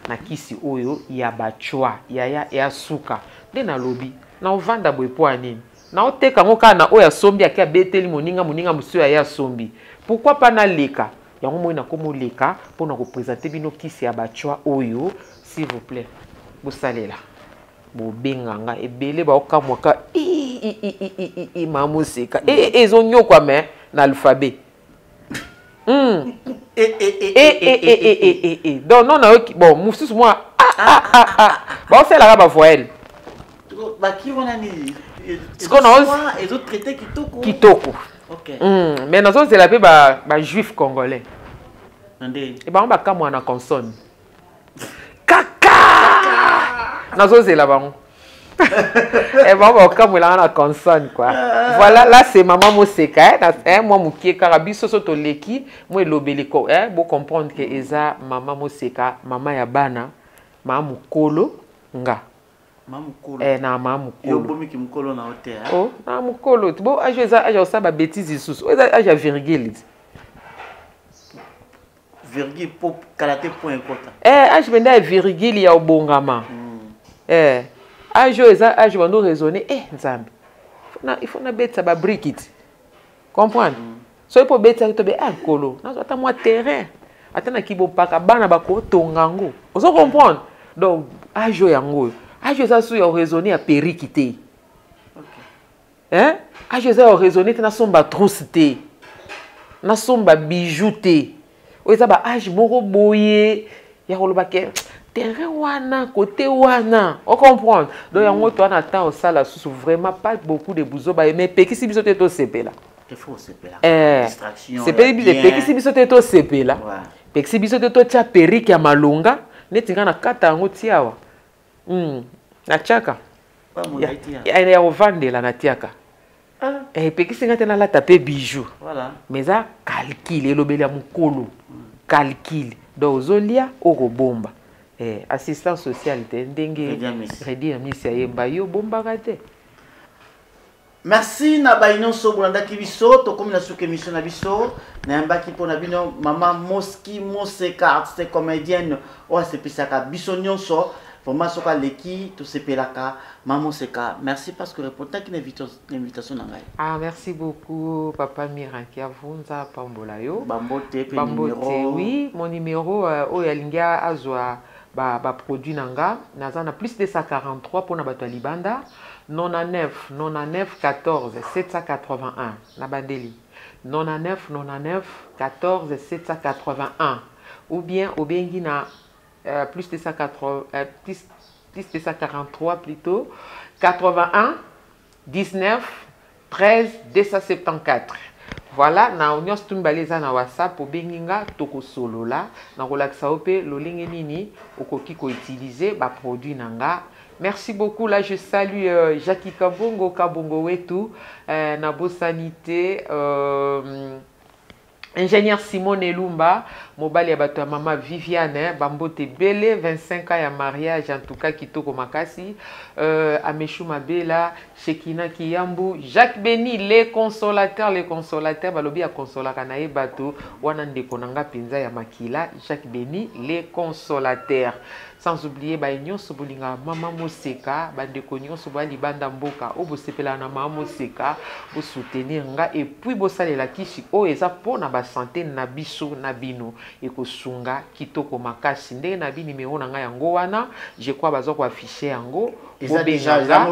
Na kisi oyo ya bacwa, yaya, ya suka nde nalobi. Na ovanda boye mpo ya nini? Naoteka yango kaka na oyo asombi, ake abeteli moninga, moninga mosusu aye asombi. Pourquoi pas naleka yango moi? Nakomoleka mpona koprésente bino kisi ya bacwa oyo. S'il vous plaît, bosalela, bobenga nga. Ebele baokamwaka mamoseka ezonyokwa me na alphabet. Donc non, nayoki bon mosusu mwa ah ah ah, baosalaka bavoyelle. Baki wana nini? Sikoyo ezotraite kitoko. Kitoko. Mais nazozela mpe bajuif congolais e bango bakamwa na consonne kaka. Nazozela bango e bango bakamwelanga na consonne quoi. Voilà, là c'est mama Moseka, eh, mwa mokie kaka. Biso so toleki mwa elobeli ko, eh, bocomprendre ke eza mama Moseka, mama ya bana, mama mokolo nga. Eh, na mama mokolo. Obomiki mokolo na yo te. Oh, na mokolo bo age eza age osala babêtise lisusu. Oyo eza age ya virgule. Virgule po kala te point ekota. Eh, age mpenza ya virgule ya obongama. Eh, age oyo eza age bando raisonner. Eh, Nzambe, il faut nabetisa babriki ti comprendre. Soki mpo obetisaki to be, ah, nkolo, nazwa ata mwa terrain, ata na kibopaka, bana bakotonga yango. Ozo comprendre? Donc age oyo, yango oyo age eza su ya oraisonne ya periki te, hein? Age eza ya oraisonne te, nasomba trousse te, nasomba bijou te. Oyo eza ba age moko boye ya koloba ke terrain wana, côté wana, ocomprendre. Donc yango toa na temps osala susu vraiment pas beaucoup de buzoba, mais epekisi biso te tosepela. Epekisi biso te tosepela, epekisi biso te totya perike ya malonga neti ngai nakata yango ti awa. Natiaka ya kovandela, natiaka. Epekisi ngai te nalata mpe bijou, mais eza calcul, elobeli ya mokolo, calcul. Donc ozolia, okobomba. Assistance sociale te, ndenge Redi ya misi ayemba, yo bombaka te. Merci na bayi nyonso bolandaki biso. Tokomi na suka émission na biso. Nayambaki mpo na bino mama Moski Moseka, artiste comédienne oyo asepelisaka biso nyonso. Vraiment, soki aleki tosepelaka. Mama Moseka, merci parce que répondaki na invitation na ngai. Ah, merci beaucoup, papa Miranki Avunza, pambola yo. Bambote pe. Bambote. Oui, mon numéro, oyo alingi azwa baproduit ba na nga, naza na plus 243 mpona bato ya libanda, 99 99 14 781. Na bandeli 99 99 14 781, ou bien obengi na plus 280, plus 243 plutôt, 81 19 13 274. Voilà, na nyonso tu mibale eza na WhatsApp. Obengi nga, tokosolola, nakolakisa yo mpe lolenge nini okoki koutilize baproduit na nga. Merci beaucoup. Là, je salue Jackie Kabongo, Kabongo wetu, nabosani te. Ingénieur Simon Elumba, mobali ya bato ya mama Viviane, bambote ebele, 25 ans ya mariage, en tout cas kitoko makasi. Euh, Ameshou Mabela, Shekina Kiyambu, Jacques Beni, les consolateurs, les consolateurs, balobi ya consolaka na ye bato, wana ndeko na nga penza ya makila, Jacques Beni, les consolateurs. Sans oublier baye nyonso bolingaka mama Moseka, bandeko nyonso boya libanda mboka oyo bosepelaka na mama Moseka, bo soutenir nga et puis bosalela kisi oyo eza mpo na ba sante na biso na bino, ekosunga kitoko makasi. Ndenge na bi numero na nga yango wana, je crois baza ko afficher yango, bobengaka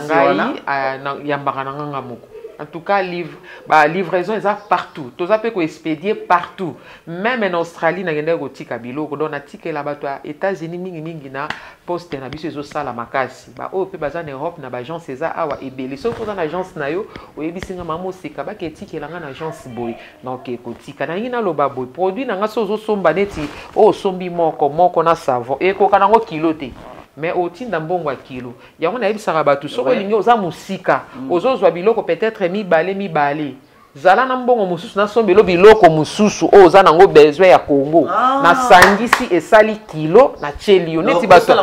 ngai, yambaka na nga nga moko. En tout cas, livre, ba livraison eza partout. Toza pe ko expédier partout. Meme en Australie nakendaki kotika biloko donc natikela bato ya Etats-Unis mingi mingi na poste na biso ezosala makasi. Ba oyo pe baza na Europe na ba agence eza awa ebele. Soki oza na agence na yo oyebisi nga mama Moseka bake etikela nga na agence boye donc ekotika. Nalingi naloba boye produit na nga soki ozosomba neti oyo osombi moko moko na savon ekoka nango kilo te. Mais otinda mbongo ya kilo. Yango nayebisaka bato soki olingi oza mosika ozozwa biloko peut-être mibale mibale. Zala na mbongo mosusu nasombelo biloko mosusu oyo oza nango besoin ya Congo. Ah. Nasangisi esali kilo na tieli yo neti bato.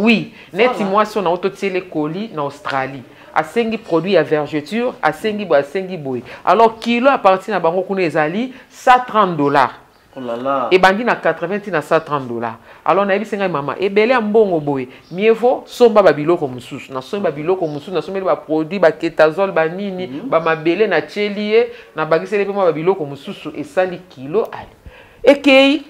Oui, neti mwasi oyo nauto tiele colis na Australie. Asengi produit ya vergeture, asengi boye, asengi boye. Alors kilo à partir na bango kuna ezali 130 dollars. Oh là là. Ebandi na 80 ti na 130 dollars. Alors nayebisi ngai mama, ebele ya mbongo boye, mieux vaut somba ba biloko mosusu. Nasombi ba biloko mosusu, nasombeli ba produits, ba ketazole, ba nini, mm -hmm. ba mabele na tieli ye, na bakiseli pe mwa ba biloko mosusu esali kilo ale. Ekei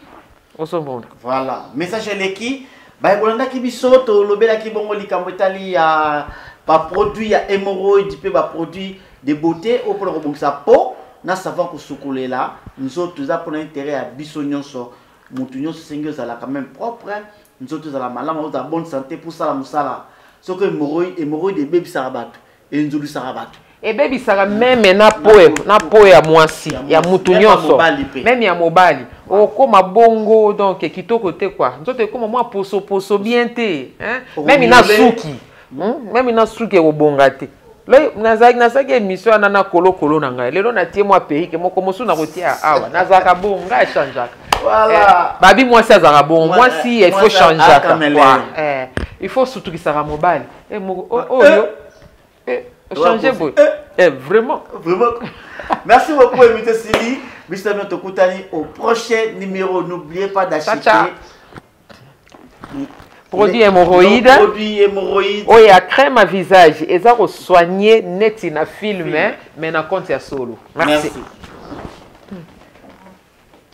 ozomona. Voilà, message eleki. Baye bolandaki biso tolobelaki bongo likambo etali ya ba produits ya hémorroïde pe ba produits de beauté oyo mpona kobongisa po na savon kosukolela nzoto eza mpona intérêt ya biso nyonso motu nyonso esengi ozala quand même propre nzoto ezala malamu ozala bonne santé mpo osala mosala soki hémorroïde ebebisaka bato enzulisaka bato ebebisaka meme na po na po ya mwasi ya mutu nyonso meme ya mobali okoma bongo donc kitoko te quoi nzoto ekoma mwa poso poso bien te meme na suki Meme na suki ekobonga te. Nazalaki émission wana na kolokolo na ngai lelo natie mwa perike moko mosusu nakotia awa nazalaka bongo ngai achangeaka. Voilà. Eh, babi mwasi azalaka bongo mwasi il faut changeaka eh, il faut sutukisaka mobali eh, moko oyo eh, change boye eh, vraiment vraiment. Merci beaucoup invité Sili biso bino tokutani au prochain numéro. N'oubliez pas d'acheter produit hémorroïde, produit hémorroïde oyo ya crème à visage eza ko soigner neti na film, film. Mais na compte ya solo. Merci, Merci.